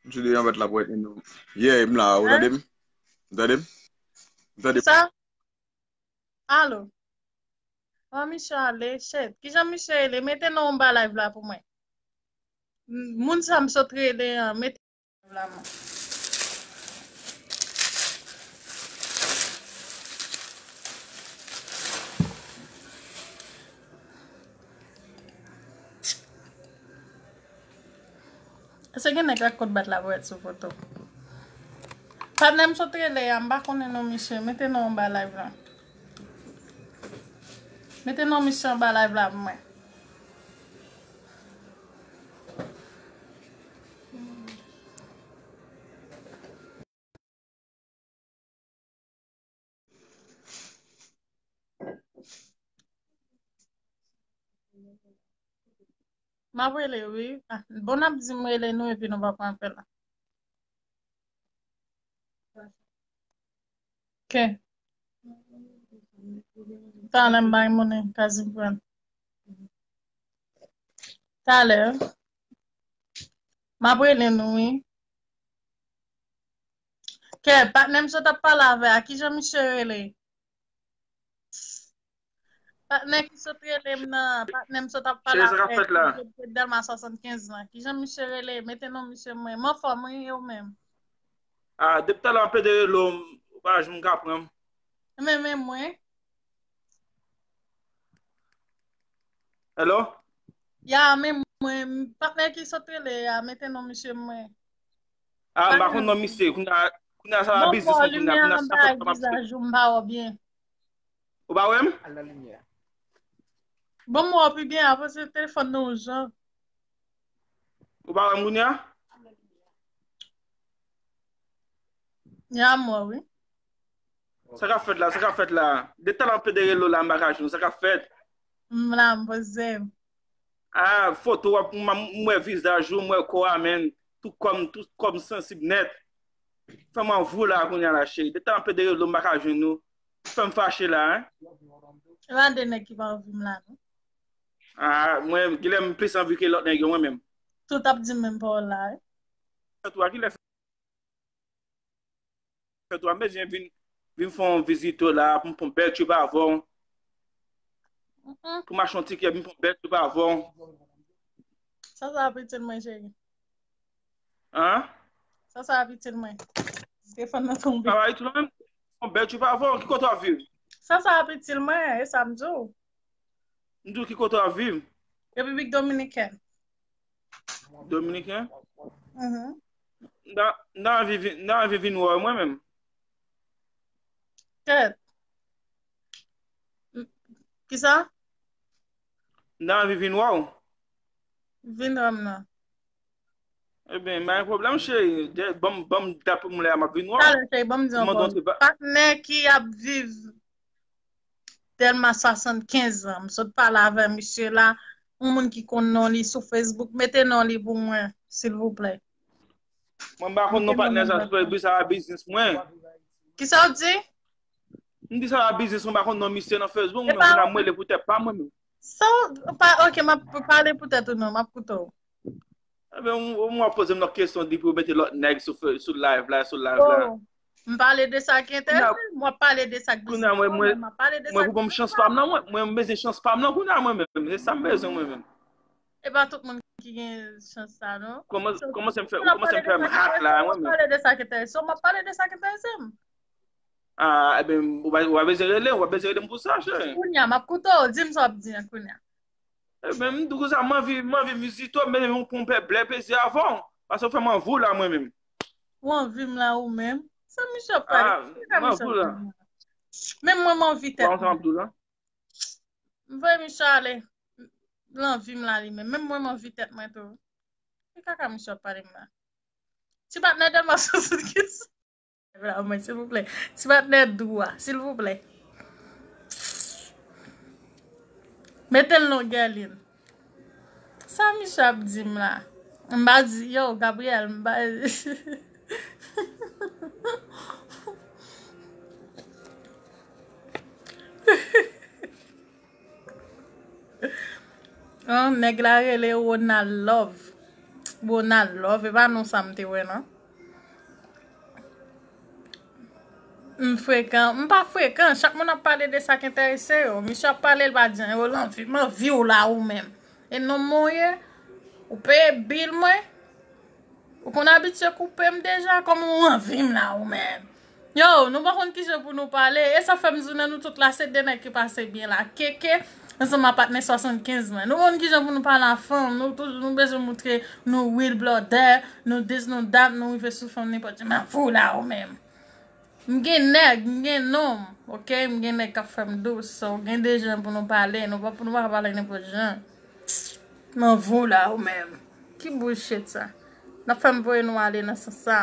M sou demen m ap bat laponyèt, menm manman. Yeah, m la, ou tande m? Tande m? Tande m? Sa? Alo? An, misye ale, shit. Kijan misye rele? Mete non anba live la pou mwen. M- Moun sa m sot rele an, mete non anba live la mwen. Èske gen nèg ak kot bat la pou wè sou foto? Patnè m sot rele a, m pa konnen non misye. Mete non anba live la. Mete non misye anba live la pou mwen. M ap rele, wi. Ah, bon, n ap di m rele nou epi nou pa pran apèl la. Ok. Talè m bay moun kazi pran. Talè. M ap rele nou, wi. Kè, patnè m sot ap pale avè a, kijan misye rele? Patnè ki sot rele m nan, patnè m sot ap pale avè a, ki sot Dèlma swasannkenz lan. Kijan misye rele? Mete non misye mwen. M anfòm, wi, e ou menm? Ah, depi talè anpe de relo, ou pa janm ka pran m. Men, men mwen. Hello? Ya, men mwen, patnè ki sot rele a, mete non misye mwen. Ah, m pa konn non misye. Kounye a, kounye a sa va biznis mwen, kounye a, kounye a sa fè pa m ap vizaj ou, m pa wè byen. Ou pa wè m? Bon, m wè w pi byen, apre se telefòn nan yon jan. Ou pa wè m kounye a? Ya, m wè, wi. Sa k ap fèt la? Sa k ap fèt la? Depi talè anpe de relo la, m pa ka jwenn. Sa k ap fèt? M la, m poze m. Ah, foto w ap, m, m wè vizaj ou, m wè kò a, men. Tout kò m, tout kò m sansib nèt. Fè m anvi w la kounye a la, cheri. Depi talè anpe de relo, m pa ka jwenn ou. Fè m fache la, en. E pa de nèg ki pa anvi m la, non. Ah, mwen, genlè m plis anvi ke lòt nèg yo, mwen menm. Tout ap di menm pawòl la, wi. Fè tou, a kilè fè tou, a bezwen vin, vin fè yon vizit la, pou m pran bèl trip avè w. Mm-mm. Pou m achte yon tikè, vin pran bèl trip avè w. Sa, sa ap itil mwen, cheri. Hein? Sa, sa ap itil mwen. Telefòn nan tonbe. Sa va itil mwen? Yon bèl trip avè w. Ki kote w ap viv? Sa, sa ap itil mwen, e sa m di w. M di w ki kote w ap viv? Repiblik Dominikèn. Dominiken? Mhm. M ta, m ta anvi vin, m ta anvi vin wè w mwen menm. Kèt. Kisa? M ta anvi vin wè w. Vin wè m nan. Ebyen, pa gen pwoblèm, cheri. Ban m, ban m dat pou m lè a, m ap vin wè w. Talè, cheri, ban m di w ankò. Patnè ki ap viv Dèlma swasannkenz an. M sot pale avè misye la. Yon moun ki konn non li sou Facebook, mete non li pou mwen, silvouplè. Mwen, m pa konn non patnè sa sou Facebook, sa pa biznis mwen. Kisa w di? M di sa pa biznis mwen, m pa konn non misye nan Facebook, mwen, kounye a m rele pou tèt pa mwen menm. Sa w pa, ok, m ap pale pou tèt ou non, m ap koute w. Ebyen, ou, ou, w ap poze m lòt kesyon, depi w mete lòt nèg sou, sou live la, sou live la. Oh, m pale de sa ki enterese m, w ap pale de sa k biznis mwen, mwen, m ap pale de sa ki biznis mwen. Mwen, pou ban m chans pa m nan, mwen, mwen, m bezwen chans pa m nan, kounye a mwen menm, se sa m bezwen mwen menm. E pa tout moun ki gen chans sa, non. Kòman, kòman se m fè, kòman se m fè m hat la, mwen menm? Pale de sa ki enterese w, m ap pale de sa ki enterese m. Ah, ebyen, ou pa, ou pa bezwen rele, ou pa bezwen rele m pou sa, cheri. Kounye a, m ap koute w, di m sa w ap di a kounye a. Ebyen, m di w konsa, m anvi, m anvi vizite w, men yon konpè bèl plezi avè w. Paske w fè m anvi w la, mwen menm. Ou anvi m la, ou menm? Sa misye ap pale? Ah, m anvi w la. Menm mwen, m anvi tèt mwen. M voye misye ale. L anvi m la li menm. Menm mwen, m anvi tèt mwen tou. Ki kaka misye ap pale m la? Ti patnè Dèlma swasannkenz. Vla mwen, silvouplè. Ti patnè dou a, silvouplè. Mete l non, Guerline. Sa misye ap di m la? M pa di, yo, Gabriel, m pa. An, nèg la rele Ronald Love. Ronald Love, e pa non sa m te wè, non. M frekan, m pa frekan. Chak moun ap pale de sa k enterese yo. Misye ap pale, l pa di anyen. Yo, lanvi, m anvi w la ou menm. E non mwen ye, ou peye bil mwen. Ou konn abitye koupe m deja, kòman ou anvi m la ou menm? Yo, nou pa konn kijan pou nou pale. E sa fè m di w nan nou tout la, se de nèg ki pase byen la. Keke, ansanm ak patnè swasannkenz mwen. Nou konn kijan pou nou pale a fanm. Nou toujou, nou bezwen moutre nou real bloodè, nou this, nou that, nou rive sou fanm nenpòt jan. M anvi w la ou menm. M gen nèg, m gen nonm, ok? M gen nèg k ap fè m dous, so gen de jan pou nou pale, nou pa pou nou pa pale nenpòt jan. M anvi w la ou menm. Ki bullshit sa? N ap fè m voye nou ale nan sans sa.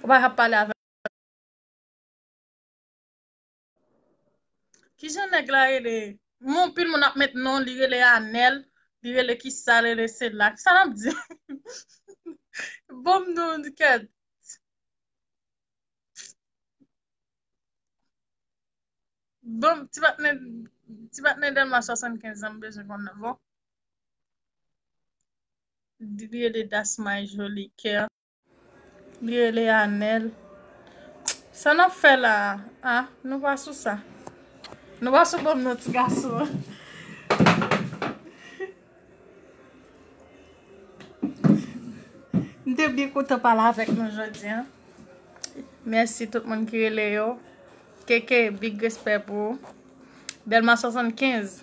Ou pa ka pale avè Kijan nèg la rele? Mon pil moun ap met non, li rele Anèl, li rele kisa, li rele sela. Kisa n ap di? Bon, m nou kèt. Bon, ti patnè, ti patnè Dèlma swasannkenz an, m bezwen konnen, bon. Li rele Dasmay Joli Kè. Li rele Anèl. Sa n ap fè la a? Ah, nou pa sou sa. Nou pa sou bon non ti gason. M te byen kontan pale avèk nou jodi a. Mèsi tout moun ki rele yo. Keke, big respè pou ou. Dèlma swasannkenz.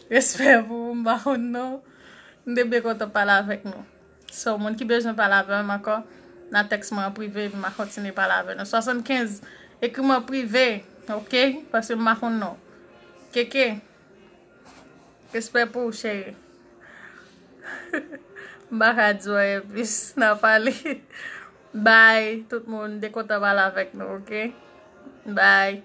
Respè pou ou, m pa konn non. M te byen kontan pale avèk nou. So, moun ki bezwen pale avè m ankò, nan tèks mwen an prive, epi m a kontinye pale avè nou. Swasannkenz, ekri mwen prive, ok? Paske m pa konn non. Keke, respè pou ou, cheri. M pa ka di w anyen plis, n a pale. Bye, tout moun, m te kontan pale avèk nou, ok? Bye.